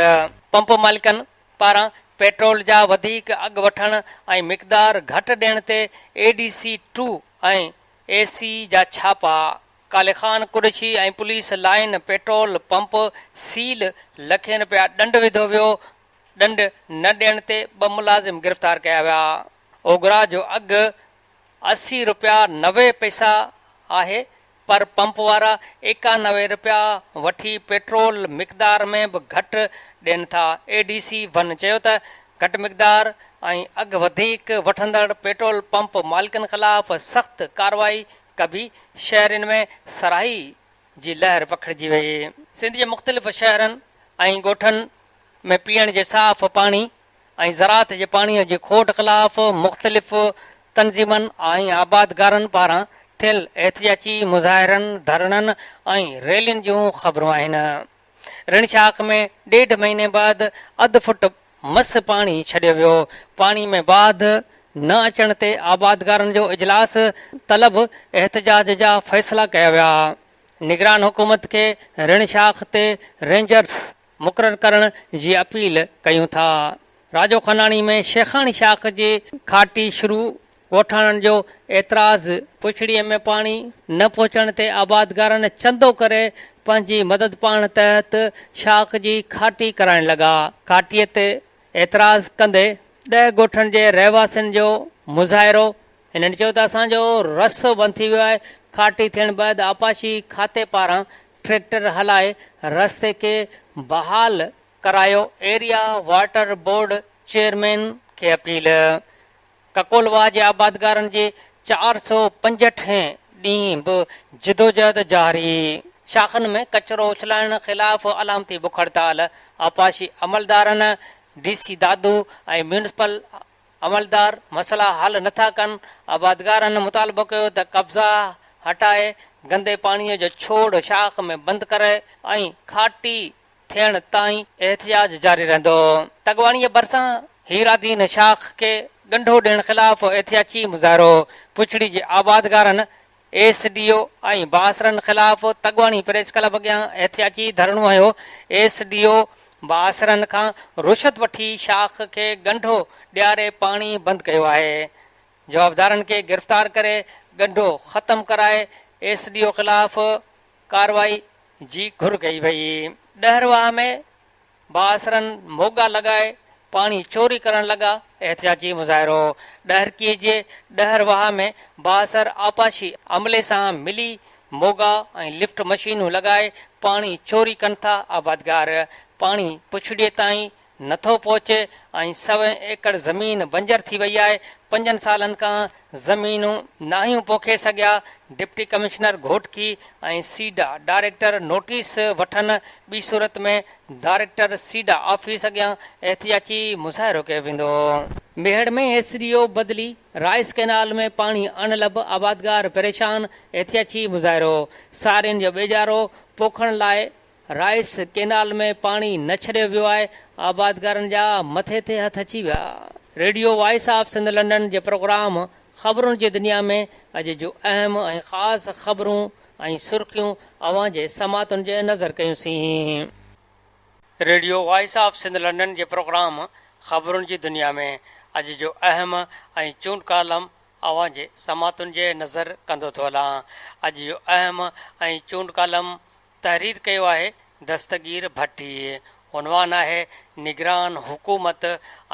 پمپ مالڪن پاران پيٽرول جا وڌيڪ اگهه وٺڻ ۽ مقدار گهٽ ڏيڻ تي اي ڊي سي ٽو ۽ اي سي جا ڇاپا. Kale Khan Qureshi ۽ police line petrol pump seal, لکين رپيا ڏنڊ وڌو ويو، ڏنڊ نه ڏيڻ تي ٻه ملازم گرفتار ڪيا ويا. اوگرا جو اگهه 80 رپيا 90 پئسا آهي پر پمپ وارا 91 رپيا وٺي پيٽرول مقدار ۾ به گهٽ ڏين ٿا. اي ڊي سي ون چيو ته گهٽ مقدار ۽ اگهه وڌيڪ وٺندڙ پيٽرول پمپ مالڪن خلاف سخت ڪارروائي ڪبي، شهرين ۾ سرهائي جي لهر پکڙجي وئي. سنڌ جي مختلف شهرن ۽ ڳوٺن ۾ پيئڻ جي صاف پاڻي ۽ زراعت جي پاڻي جي کوٽ خلاف مختلف تنظيمن ۽ آبادگارن پاران ٿيل احتجاجي مظاهرن، ڌرڻن ۽ ريلين جون خبرون آهن. رڻ شاخ ۾ ڏيڍ مهيني بعد اڌ فٽ مس پاڻي ڇڏيو ويو، پاڻي ۾ واڌ نه اچڻ تي آبادگارن جو اجلاس طلب احتجاج جا فيصلا ڪيا ويا، نگران حڪومت کي رڻ شاخ تي رينجرز مقرر ڪرڻ جي اپيل ڪيون ٿا. راڄو خاناڻي ۾ شيخاڻي شاخ جي کاٽي شروع، ڳوٺاڻن جو اعتراض، پڇڙيء ۾ پاڻي نه پهچڻ تي آبادگارن چندو ڪري پنهنجي مدد پاڻ تحت شاخ جي کاٽي ڪرائڻ لڳا، کاٽيء تي اعتراض ڪندي 10 ڳوٺن جي رهواسين جو مظاهرو، هنن چيو ته اسان جو رستو بند ٿي ويو آهي، کاٽي ٿيڻ بعد آبپاشي کاتي پاران ٽريڪٽر هلائي رستي کي بحال ڪرايو، ايريا واٽر بورڊ چيئرمين کي اپيل، ڪڪولواهه جي آبادگارن جي 465 هين ڏينهن به جدوجهد جاري، شاخن ۾ ڪچرو اڇلائڻ خلاف علامتي بک هڙتال، آبپاشي عملدارن ڊي سي دادو ۽ ميونسپل عملدار مسئلا حل نٿا ڪن، آبادگارن مطالبو ڪيو ته قبضا هٽائي گندي پاڻي جو ڇوڙ شاخ ۾ بند ڪرائي ۽ کاٽي. ٿيڻ تائين احتجاج جاري رهندو. تڳواڻيء ڀرسان هيرادين شاخ کي ڳنڍو ڏيڻ خلاف احتجاجي مظاهرو، پڇڙي جي آبادگارن ايس ڊي او ۽ بااثرن خلاف تڳواڻي پريس ڪلب اڳيان احتجاجي ڌرڻو هنيو، ايس ڊي او بااثرن کان رشوت وٺي شاخ کي ڳنڍو ڏياري پاڻي بند ڪيو آهي، جوابدارن کي گرفتار ڪري ڳنڍو ختم ڪرائي ايس ڊي او خلاف ڪارروائي جي گهر ڪئي وئي. ڏهر واهه ۾ بااثرن موڳا لڳائي پاڻي چوري ڪرڻ لڳا، احتجاجي مظاهرو، ڏهرڪي جي ڏهر واهه ۾ بااثر آبپاشي عملي سان ملي موڳا ۽ لفٽ مشينون لڳائي پاڻي چوري ڪن ٿا، آبادگار پاڻي پڇڙي تائين نٿو پهچي ۽ سوين ايڪڙ زمين بنجر ٿي وئي آهي، پنجن سالن کان زمينون ناهيون پوکي سگهيا، deputy commissioner Ghotki ۽ SIDA director notice وٺن، ٻي صورت ۾ ڊائريڪٽر سيڊا آفيس اڳيان احتجاجي مظاهرو ڪيو ويندو. ميهڙ ۾ ايس ڊي او بدلي، رائيس ڪئنال ۾ پاڻي اڻلڀ، آبادگار پريشان، احتجاجي مظاهرو، سارين جو ٻيجارو پوکڻ لاء رائيس ڪينال ۾ پاڻي نه ڇڏيو ويو آهي، آبادگارن جا مٿي تي هٿ اچي ويا. Radio voice of Sindh London جي پروگرام خبرن جي دنيا ۾ اڄ جون اهم ۽ خاص خبرون ۽ سرخيون اوهان جي سماعتن جي نظر ڪيون سين. Radio voice of Sindh London جي پروگرام خبرن جي دنيا ۾ اڄ جو اهم ۽ چونڊ ڪالم اوهان جي سماعتن جي نظر ڪندو ٿو هلان. اڄ جو اهم ۽ چونڊ ڪالم تحرير ڪيو آهي دستگير ڀٽي. عنوان آهي نگران حڪومت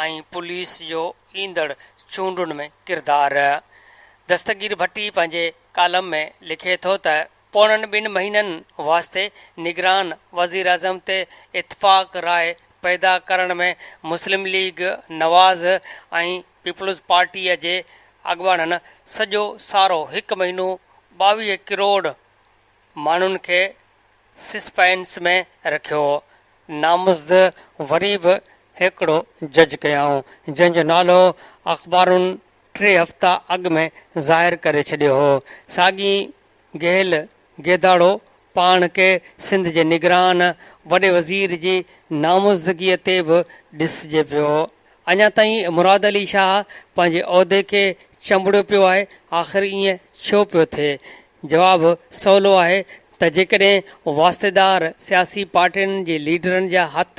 ۽ پوليس جو ايندڙ چونڊن ۾ ڪردار. دستگير ڀٽي پنهنجي ڪالم ۾ لکي ٿو ته. پوڻن ٻن مهينن واسطي نگران وزيراعظم تي اتفاق راء پيدا ڪرڻ ۾ مسلم ليگ نواز ۽ پيپلز پارٽيء جي اڳواڻن سڄو سارو هڪ مهينو 22 ڪروڙ ماڻهن کي سسپينس ۾ رکيو. نامزد وري به هڪڙو جج ڪيائون، جنهن جو نالو اخبارن ٽي هفتا اڳ ۾ ظاهر ڪري ڇڏيو هو. ساڳي گهيل گيداڙو پاڻ کي سنڌ جي نگران وڏي وزير جي نامزدگيء تي به ڏسجي پيو. اڃا تائين مراد علي شاهه پنهنجي عهدي کي چنبڙيو پيو آهي، آخر ائين ڇو پيو ٿئي؟ جواب سولو آهي ته جيڪڏهن واسطيدار سياسي پارٽين جي ليڊرن جا هٿ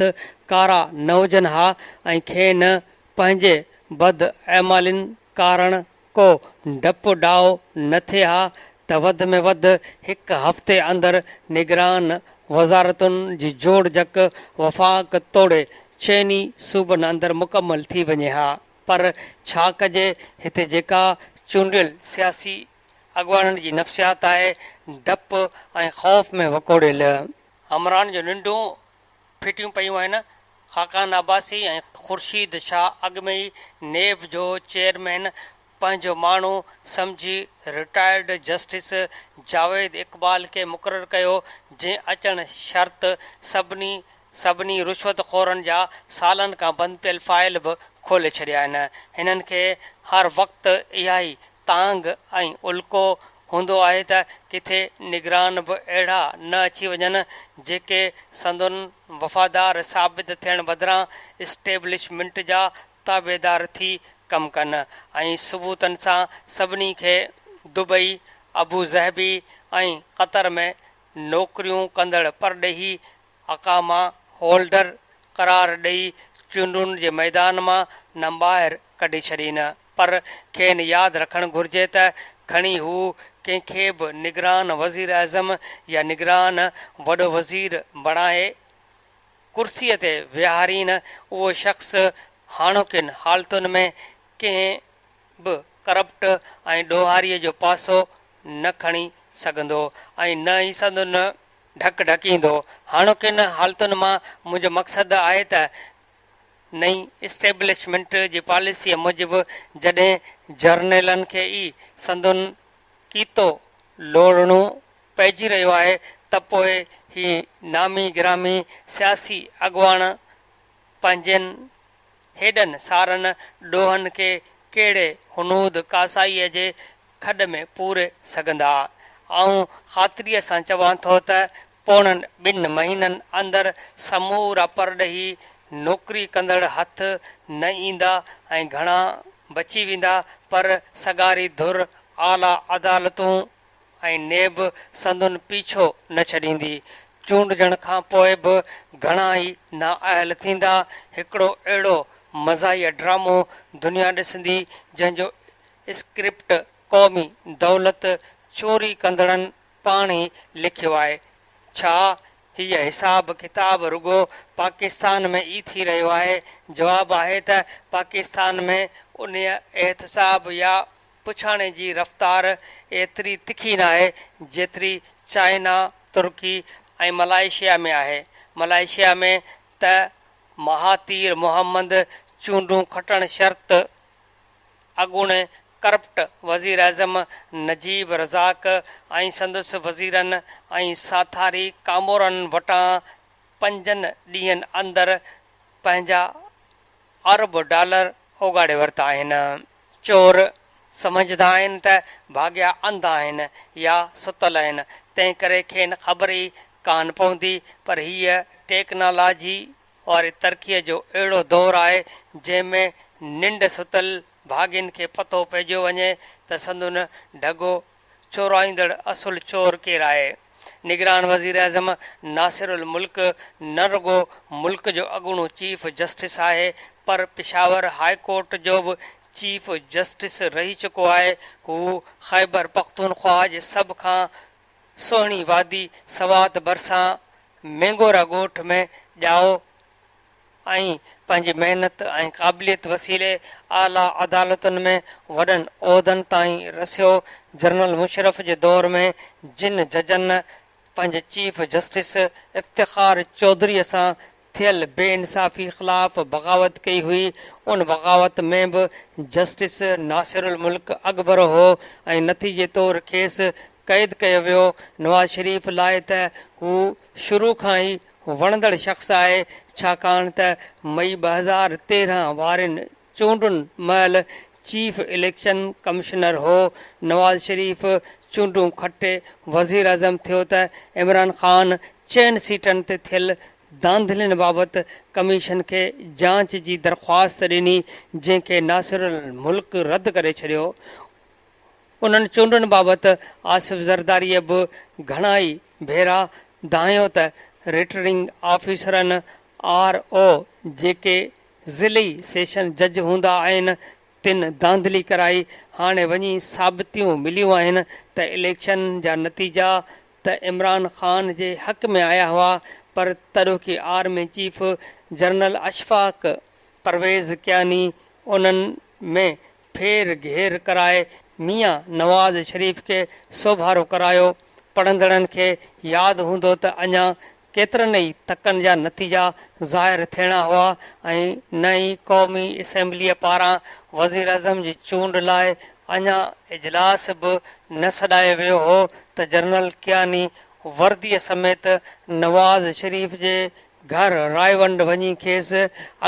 ڪارا نه هجن ها ۽ کين پنهنجي بد اعمالين ڪارڻ ڪو ڊپ ڊاء نه ٿئي ها ته وڌ ۾ وڌ هڪ هفتي اندر نگران وزارتن جي جوڙجڪ وفاق توڙي چئني صوبن اندر مڪمل ٿي وڃي ها پر ڇا ڪجي هتي جيڪا چونڊيل سياسي اڳواڻن جي نفسيات آهي ڊپ ۽ خوف ۾ وڪوڙيل. همراهن جون ننڊون ڦٽيون پيون آهن، خاقان عباسي ۽ خورشيد شاهه اڳ ۾ ئي نيب جو چيئرمين پنهنجو ماڻهو سمجهي رٽائرڊ جسٽس جاويد اقبال کي مقرر ڪيو جنهن اچڻ شرط سڀني سڀني رشوت خورن جا سالن کان بند پيل فائل به کولي ڇڏيا آهن. هنن کي هر وقت اها ئي تانگهه ۽ الڪو هوندو آهي ته ڪٿي نگران به اهڙا نه اچي وڃن جيڪي سندن وفادار ثابت ٿيڻ بدران اسٽيبلشمينٽ جا تابعدار ٿي ڪم ڪن ۽ ثبوتن سان سڀني کي دبئي، ابوظهبي ۽ قطر ۾ نوڪريون ڪندڙ پرڏيهي اقاما هولڊر قرار ڏئي چونڊن جي ميدان مان نه ٻاهر ڪڍي ڇڏين پر کين ياد رکڻ گهرجي ته کڻي هو ڪنهن کي به نگران وزيراعظم يا نگران وڏو وزير بڻائي ڪرسي تي ويهارين اهو شخص هاڻوڪين حالتن ۾ ڪنهن به ڪرپٽ ۽ ڏوهاري جو پاسو نه کڻي سگهندو ۽ نه ئي سندن ڍڪ ڍڪيندو. هاڻوڪين حالتن مان منهنجو مقصد آهي ته نئين اسٽيبلشمينٽ جي پاليسيء موجب جڏهن جرنيلن کي ئي سندن ڪيتو لوڙڻو پئجي رهيو آهي ته پوء هي نامي گرامي سياسي اڳواڻ پنهنجن هيڏن سارن ڏوهن کي ڪهڙي هنود ڪاسائيء جي کڏ ۾ پوري سگهندا. آئون خاطريء سان چوان ٿو ته پوڻن ٻن مهينن اندر سمورا پرڏيهي نوڪري ڪندڙ هٿ نه ايندا ۽ گهڻا بچي ويندا پر سگهاري ڌر اعليٰ عدالتون ۽ نيب سندن پيڇو نه ڇڏيندي. چونڊجڻ کان پوء به گهڻا ئي نااهل ٿيندا. هڪڙو اهڙو مزاحيه ڊرامو دنيا ڏسندي جنهن جو اسڪرپٽ قومي دولت چوري ڪندڙن پاڻ ئي لکيو آهي. ڇا هيء حساب ڪتاب رڳو پاڪستان ۾ ئي ٿي رهيو آهي؟ جواب آهي ته پاڪستان ۾ انهيء احتساب يا پڇاڻي جي رفتار ايتري تکي ناهي جيتري چائنا، ترڪي ۽ ملائيشيا ۾ آهي. ملائيشيا ۾ ته مهاتير محمد چونڊون کٽڻ شرط اڳوڻي ڪرپٽ وزيراعظم نجيب رزاق ۽ سندس وزيرن ۽ ساٿاري ڪامورن وٽان پنجن ڏينهن اندر پنهنجا ارب ڊالر اوڳاڙي ورتا آهن. چور سمجهندا آهن ته ڀاڳيا انڌا آهن يا ستل آهن، تنهن ڪري کين خبر ئي ڪانه پوندي، پر هيء ٽيڪنالاجي واري ترقيء جو اهڙو دور آهي، جنهن ۾ ننڊ ستل ڀاڳين کي پتو پئجيو وڃي ته سندن ڍڳو چورائيندڙ اصل چور ڪير آهي؟ نگران وزيراعظم ناصر الملڪ نه رڳو ملڪ جو اڳوڻو چيف جسٽس آهي پر پشاور هاء ڪورٽ جو به چيف جسٽس رهي چڪو آهي. هو خيبر پختونخواهه جي سڀ کان سهڻي وادي سوات ڀرسان مينگورا ڳوٺ ۾ ڄائو. ۽ پنهنجي محنت ۽ قابليت وسيلي اعليٰ عدالتن ۾ وڏن عهدن تائين رسيو. جنرل مشرف جي دور ۾ جن ججن پنهنجي چيف جسٽس افتخار چوڌريء سان ٿيل بي انصافي خلاف بغاوت ڪئي هئي، ان بغاوت ۾ به جسٽس ناصر الملڪ اڳڀرو هو ۽ نتيجي طور کيس قيد ڪيو ويو. نواز شريف لاء ته هو شروع کان ئي وڻندڙ شخص آهي، ڇاڪاڻ ته مئي 2013 وارين چونڊن مهل چيف اليڪشن ڪمشنر هو، نواز شريف چونڊون کٽي وزيراعظم ٿيو ته عمران خان چئن سيٽن تي ٿيل ڌانڌلين بابت ڪميشن کي جاچ جي درخواست ڏني، جنهن کي ناصر الملڪ رد ڪري ڇڏيو. انهن چونڊن بابت آصف زرداريء به گهڻا ئي ڀيرا دانهيو ته رٽرننگ آفيسرن، آر او، جيڪي ضلعي سيشن جج هوندا آهن، تن ڌانڌلي ڪرائي، هاڻي وڃي ثابتيون مليون آهن ته اليڪشن جا نتيجا ته عمران خان جي حق ۾ آيا هئا پر تڏهوڪي army chief general Ashfaq Pervez Kayani انهن ۾ ڦير گهير ڪرائي ميان نواز شريف کي سوڀارو ڪرايو. پڙهندڙن کي ياد هوندو ته اڃا ڪيترن ئي تڪن جا نتيجا ظاهر ٿيڻا هئا ۽ نه ئي قومي اسيمبليء پاران وزيراعظم جي چونڊ لاء اڃا اجلاس به نه سڏايو ويو هو ته جنرل ڪياني ورديء سميت نواز شريف جي گهر رائيونڊ وڃي کيس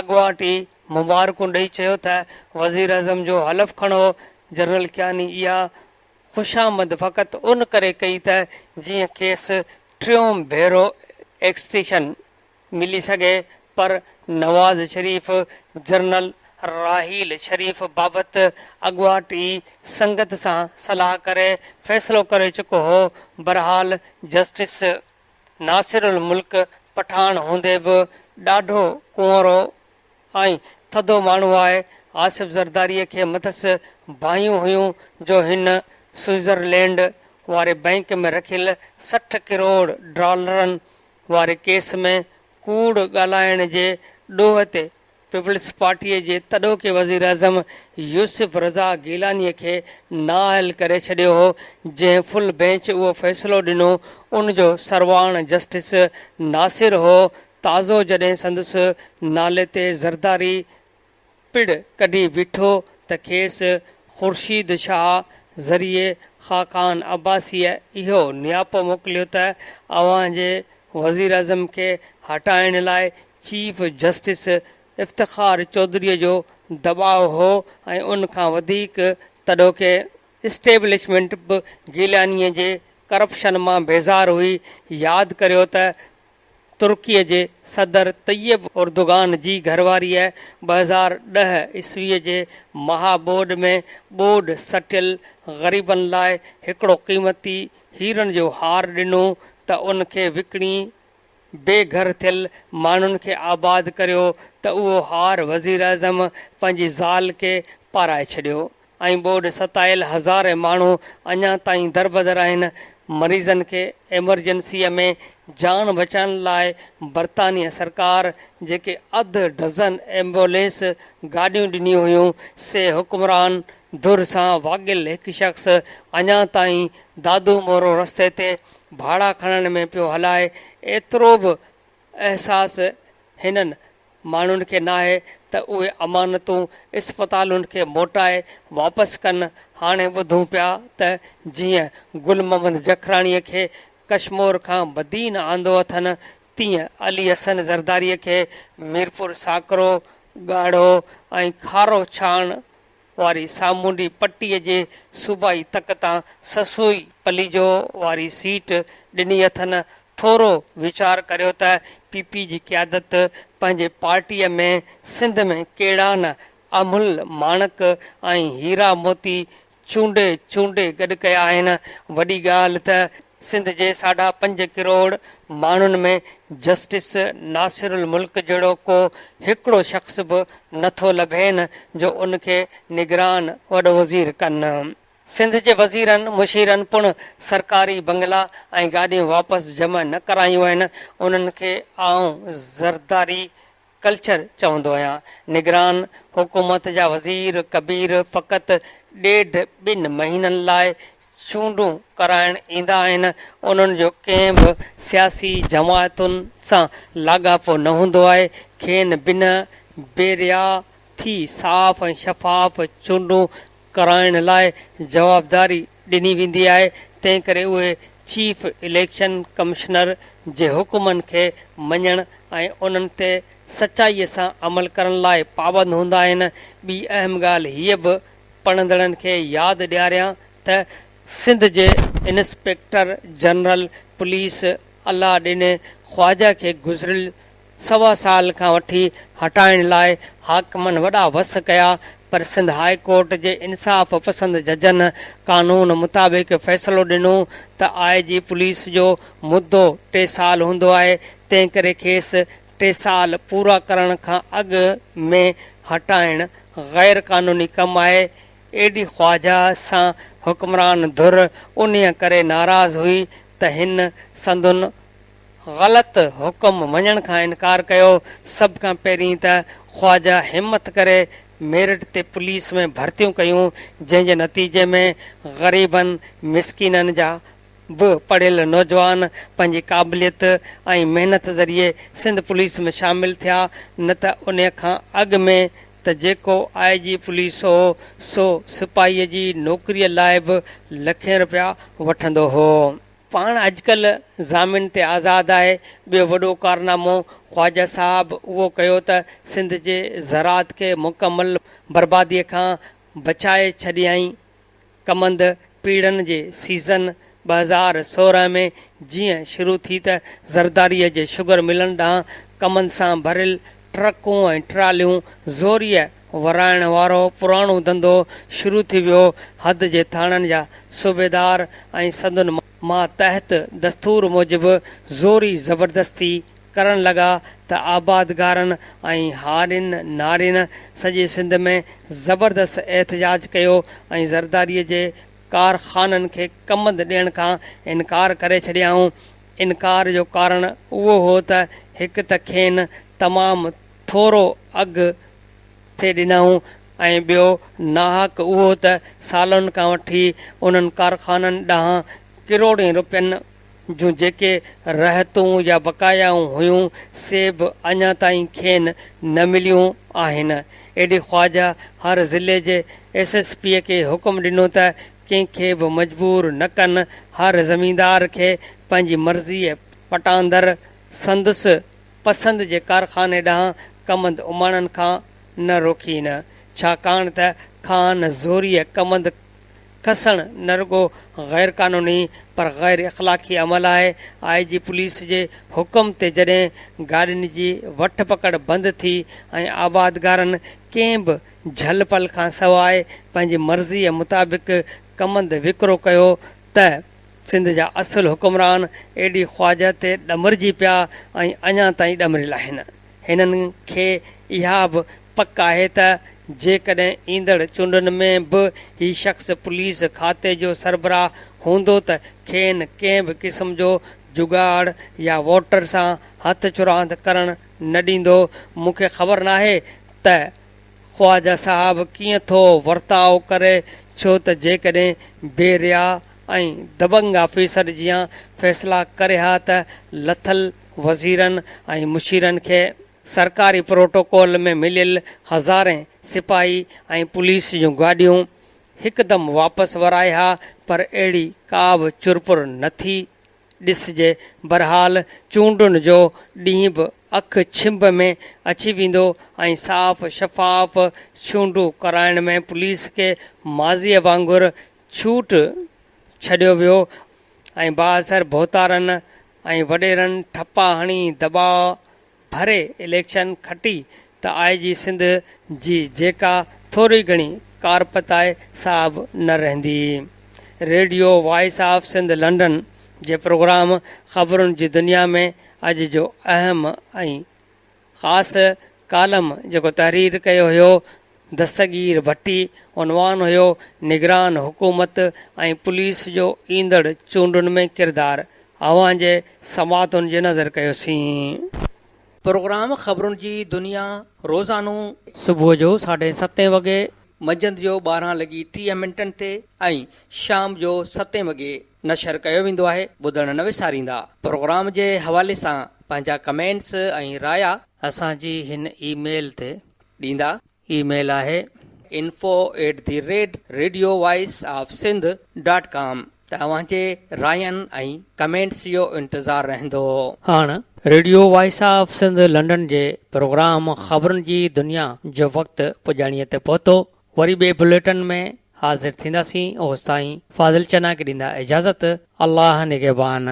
اڳواٽ ئي مبارڪون ڏئي چيو ته وزيراعظم جو حلف کڻو، جنرل ڪياني اها خوشامد فقط ان ڪري ڪئي ته جيئن کيس ٽيون ڀيرو ايڪسٽيشن ملي سگهي پر نواز شريف جنرل راحيل شريف بابت اڳواٽ ئي سنگت سان صلاح ڪري فيصلو ڪري چڪو هو، بهرحال جسٽس ناصر الملڪ پٺاڻ هوندي به ڏاڍو ڪنئرو ۽ ٿڌو ماڻهو آهي. آصف زرداريء کي مٿس باهيون هيون جو هن سوئٽزرلينڊ واري بئنڪ ۾ رکيل 60 ڪروڙ ڊالرن واري ڪيس ۾ ڪوڙ ڳالهائڻ جي ڏوهه تي پيپلز پارٽيء جي تڏهوڪي وزيراعظم يوسف رضا گيلانيء کي نااهل ڪري ڇڏيو هو، جنهن فل بينچ اهو فيصلو ڏنو، ان جو سرواڻ جسٽس ناصر هو. تازو جڏهن سندس نالي تي زرداري پڙ ڪڍي بيٺو ته کيس خورشيد شاهه ذريعي خاقان عباسيء اهو نياپو موڪليو ته اوهان جي وزيراعظم کي هٽائڻ لاء چيف جسٽس افتخار چوڌريء جو دٻاء هو ۽ ان کان وڌيڪ تڏهوڪي اسٽيبلشمينٽ به گيلانيء جي ڪرپشن مان بيزار هئي. ياد ڪريو ته ترڪيء جي صدر طيب اردگان جي گهرواريء 2010 عيسويء جي مها ٻوڏ ۾ ٻوڏ سٽيل غريبن لاء هڪڙو قيمتي هيرن جو هار ڏنو ته ان کي وڪڻي بي گهر ٿيل ماڻهن کي آباد ڪريو ته اهو هار وزيراعظم پنهنجي زال کي پارائي ڇڏيو. ۽ ٻوڏ ستايل هزارين ماڻهو اڃا تائين دربدر آهن، مريضن کي ايمرجنسيء ۾ جان بچائڻ لاء برطانيه سرڪار جيڪي اڌ ڊزن ايمبولينس گاڏيون ڏنيون هيون سي حڪمران ڌر سان واڳيل هڪ شخص اڃا تائين دادو مورو رستي تي ڀاڙا کڻڻ ۾ پيو هلائي، ايترو به احساس هنن ماڻهن کي ناهي ته اهي امانتون اسپتالن کي موٽائي واپس ڪن، هاڻي ٻڌون پيا ته جيئن گل محمد جکراڻي کي ڪشمور کان بدين آندو اٿن تيئن علي حسن زرداري کي ميرپور ساڪرو، ڳاڙهو ۽ کارو ڇاڻ واري سامونڊي پٽي جي صوبائي تڪ تان سسئي پليجو واري سيٽ ڏني اٿن. ٿورو ويچار ڪريو ته پي پي جي قيادت پنهنجي پارٽيء ۾ سنڌ ۾ ڪهڙا نه املهه ماڻڪ ۽ هيرا موتي چونڊي چونڊي گڏ ڪيا آهن. وڏي ڳالهه ته سنڌ جي ساڍا پنج ڪروڙ ماڻهن ۾ جسٽس ناصر الملڪ جهڙو ڪو هڪڙو شخص به نه ٿو لڀين جو ان کي نگران وڏو وزير ڪن. سنڌ جي وزيرن مشيرن پڻ سرڪاري بنگلا ۽ گاڏيون واپس جمع نه ڪرايون آهن، انهن کي آئون زرداري ڪلچر چوندو آهيان. نگران حڪومت جا وزير ڪبير فقط ڏيڍ ٻن مهينن لاء چونڊون ڪرائڻ ايندا آهن، انهن جو ڪنهن به سياسي جماعتن سان لاڳاپو نه هوندو آهي، کين بنهه بي رياء ٿي صاف ۽ شفاف چونڊون ڪرائڻ لاء جوابداري ڏني ويندي آهي، تنهن ڪري اهي چيف اليڪشن ڪمشنر جي حڪمن کي مڃڻ ۽ انهن تي سچائيء سان عمل ڪرڻ لاء پابند هوندا آهن. ٻي اهم ڳالهه هيء به پڙهندڙن کي ياد ڏياريان ته سنڌ جي انسپيڪٽر جنرل پوليس الله ڏني خواجه کي گذريل سوا سال کان وٺي هٽائڻ لاء حاڪمن وڏا وس ڪيا پر سنڌ هاء ڪورٽ جي انصاف پسند ججن قانون مطابق فيصلو ڏنو ته آء جي پوليس جو مدو ٽي سال هوندو آهي تنهن ڪري کيس ٽي سال پورا ڪرڻ کان اڳ ۾ هٽائڻ غير قانوني ڪم آهي. اي ڊي خواجه سان حڪمران ڌر انهيء ڪري ناراض هئي ته هن سندن غلط حڪم مڃڻ کان انڪار ڪيو. سڀ کان پهرين ته خواجه همٿ ڪري ميرٽ تي پوليس ۾ ڀرتيون ڪيون، جنهن جي نتيجي ۾ غريبن مسڪينن جا به پڙهيل نوجوان پنهنجي قابليت ۽ محنت ذريعي سنڌ پوليس ۾ شامل ٿيا، نه ته انهي کان اڳ ۾ ته جيڪو آء جي پوليس هو سو سپاهيء جي نوڪريء لاء به لکين رپيا وٺندو هو. پاڻ اڄڪلهه ضامن تي آزاد آهي. ٻيو وڏو ڪارنامو خواجه صاحب اهو ڪيو ته سنڌ جي زراعت کي مڪمل برباديء کان بچائي ڇڏيائين. ڪمند پيڙهن جي سيزن 2016 ۾ جيئن شروع ٿي ته زرداريء جي شگر ملن ڏانهن ڪمند سان ڀريل ٽرڪون ۽ ٽراليون زوريء ورائڻ وارو پراڻو ڌنڌو شروع ٿي ويو. حد جي ٿاڻن جا صوبيدار ۽ سندن ماتحت دستور موجب زوري زبردستي ڪرڻ لڳا ته آبادگارن ۽ هارين نارين سڄي سنڌ ۾ زبردست احتجاج ڪيو ۽ زرداريء جي ڪارخانن کي ڪمند ڏيڻ کان انڪار ڪري ڇڏيائون. انڪار جو ڪارڻ اهو هو ته هڪ ته کين تمام ٿورو اگهه ٿي ڏنائون ۽ ٻيو ناحق اهو ته سالن کان وٺي انهن ڪارخانن ڏانهن ڪروڙين روپين جون جيڪي رهتون يا بقايائون هيون سي به اڃا تائين کين نه مليون آهن. اي ڊي خواجه هر ضلعي جي ايس ايس پي کي حڪم ڏنو ته ڪنهن کي به مجبور نه ڪن، هر زميندار کي پنهنجي مرضيء پٽاندر سندس پسند جي ڪارخاني ڏانهن ڪمند اماڻڻ کان نه روڪين، ڇاڪاڻ ته کانئن زوريء ڪمند کسڻ نه رڳو غير قانوني پر غير اخلاقي عمل آهي. آء جي پوليس جي حڪم تي جڏهن گاڏين جي وٺ پڪڙ بند ٿي ۽ آبادگارن ڪنهن به جهل پل کان سواء پنهنجي مرضيء مطابق ڪمند وڪرو ڪيو ته سنڌ جا اصل حڪمران ايڏي خواجه تي ڏمرجي پيا ۽ اڃا تائين ڏمريل آهن. هنن کي اها به پڪ آهي ته جيڪڏهن ايندڙ چونڊن ۾ به هي شخص پوليس کاتي جو سربراهه هوندو ته کين ڪنهن به قسم جو جڳاڙ يا ووٽر سان هٿ چراند ڪرڻ نه ڏيندو. مون کي خبر ناهي ته خواجه صاحب ڪيئن ٿو ورتاء ڪري ڇو ته جيڪڏهن بي ريا ۽ دبنگ آفيسر جيان فيصلا ڪري ها ته لٿل وزيرن ۽ مشيرن کي سرڪاري پروٽوڪول ۾ مليل هزارين سپاهي ۽ پوليس جون گاڏيون هڪدم واپس ورائي ها پر اهڙي ڪا به چرپر نه ٿي ڏسجي بھرحال چونڊن جو ڏينهن به اک ڇنڀ ۾ اچي ويندو ۽ صاف شفاف چونڊون ڪرائڻ ۾ پوليس کي ماضيء وانگر ڇوٽ ڇڏيو ويو ۽ بااثر ڀوتارن ۽ وڏيرن ٺپا هڻي دٻاء ڀري اليڪشن کٽي ته آء جي سنڌ جي جيڪا ٿوري گهڻي ڪارپت آهي سا به نه رهندي. Radio voice of Sindh London جي پروگرام خبرن جي دنيا ۾ اڄ جو اهم ۽ خاص ڪالم جيڪو تحرير ڪيو هيو دستگير ڀٽي عنوان هيو نگران حڪومت ۽ پوليس جو ايندڙ چونڊن ۾ ڪردار اوهان جي سماعتن جي نظر ڪيوسين. پروگرام خبرن جي دنيا روزانو. صبح جو ساڍي ستين وڳي. منجهند جو 12 لڳي 30 منٽن تي ۽ شام جو ستين وڳي نشر ڪيو ويندو آهي ٻڌڻ نه وساريندا. پروگرام جي حوالي سان پنهنجا ڪمينٽس ۽ رايا. اسان جي هن اي ميل تي. ڏيندا. اي ميل آهي. Info at the rate radio voice of Sindh dot com ته اوهان جي راين ۽ ڪمينٽس جو انتظار رهندو. هاڻ radio voice of Sindh London جي پروگرام خبرن جي دنيا جو وقت پڄاڻيء تي پهتو. وري ٻئي بليٽن ۾ حاضر ٿينداسين اوستائين فاضل چنا کي ڏيندا اجازت الله نگهبان.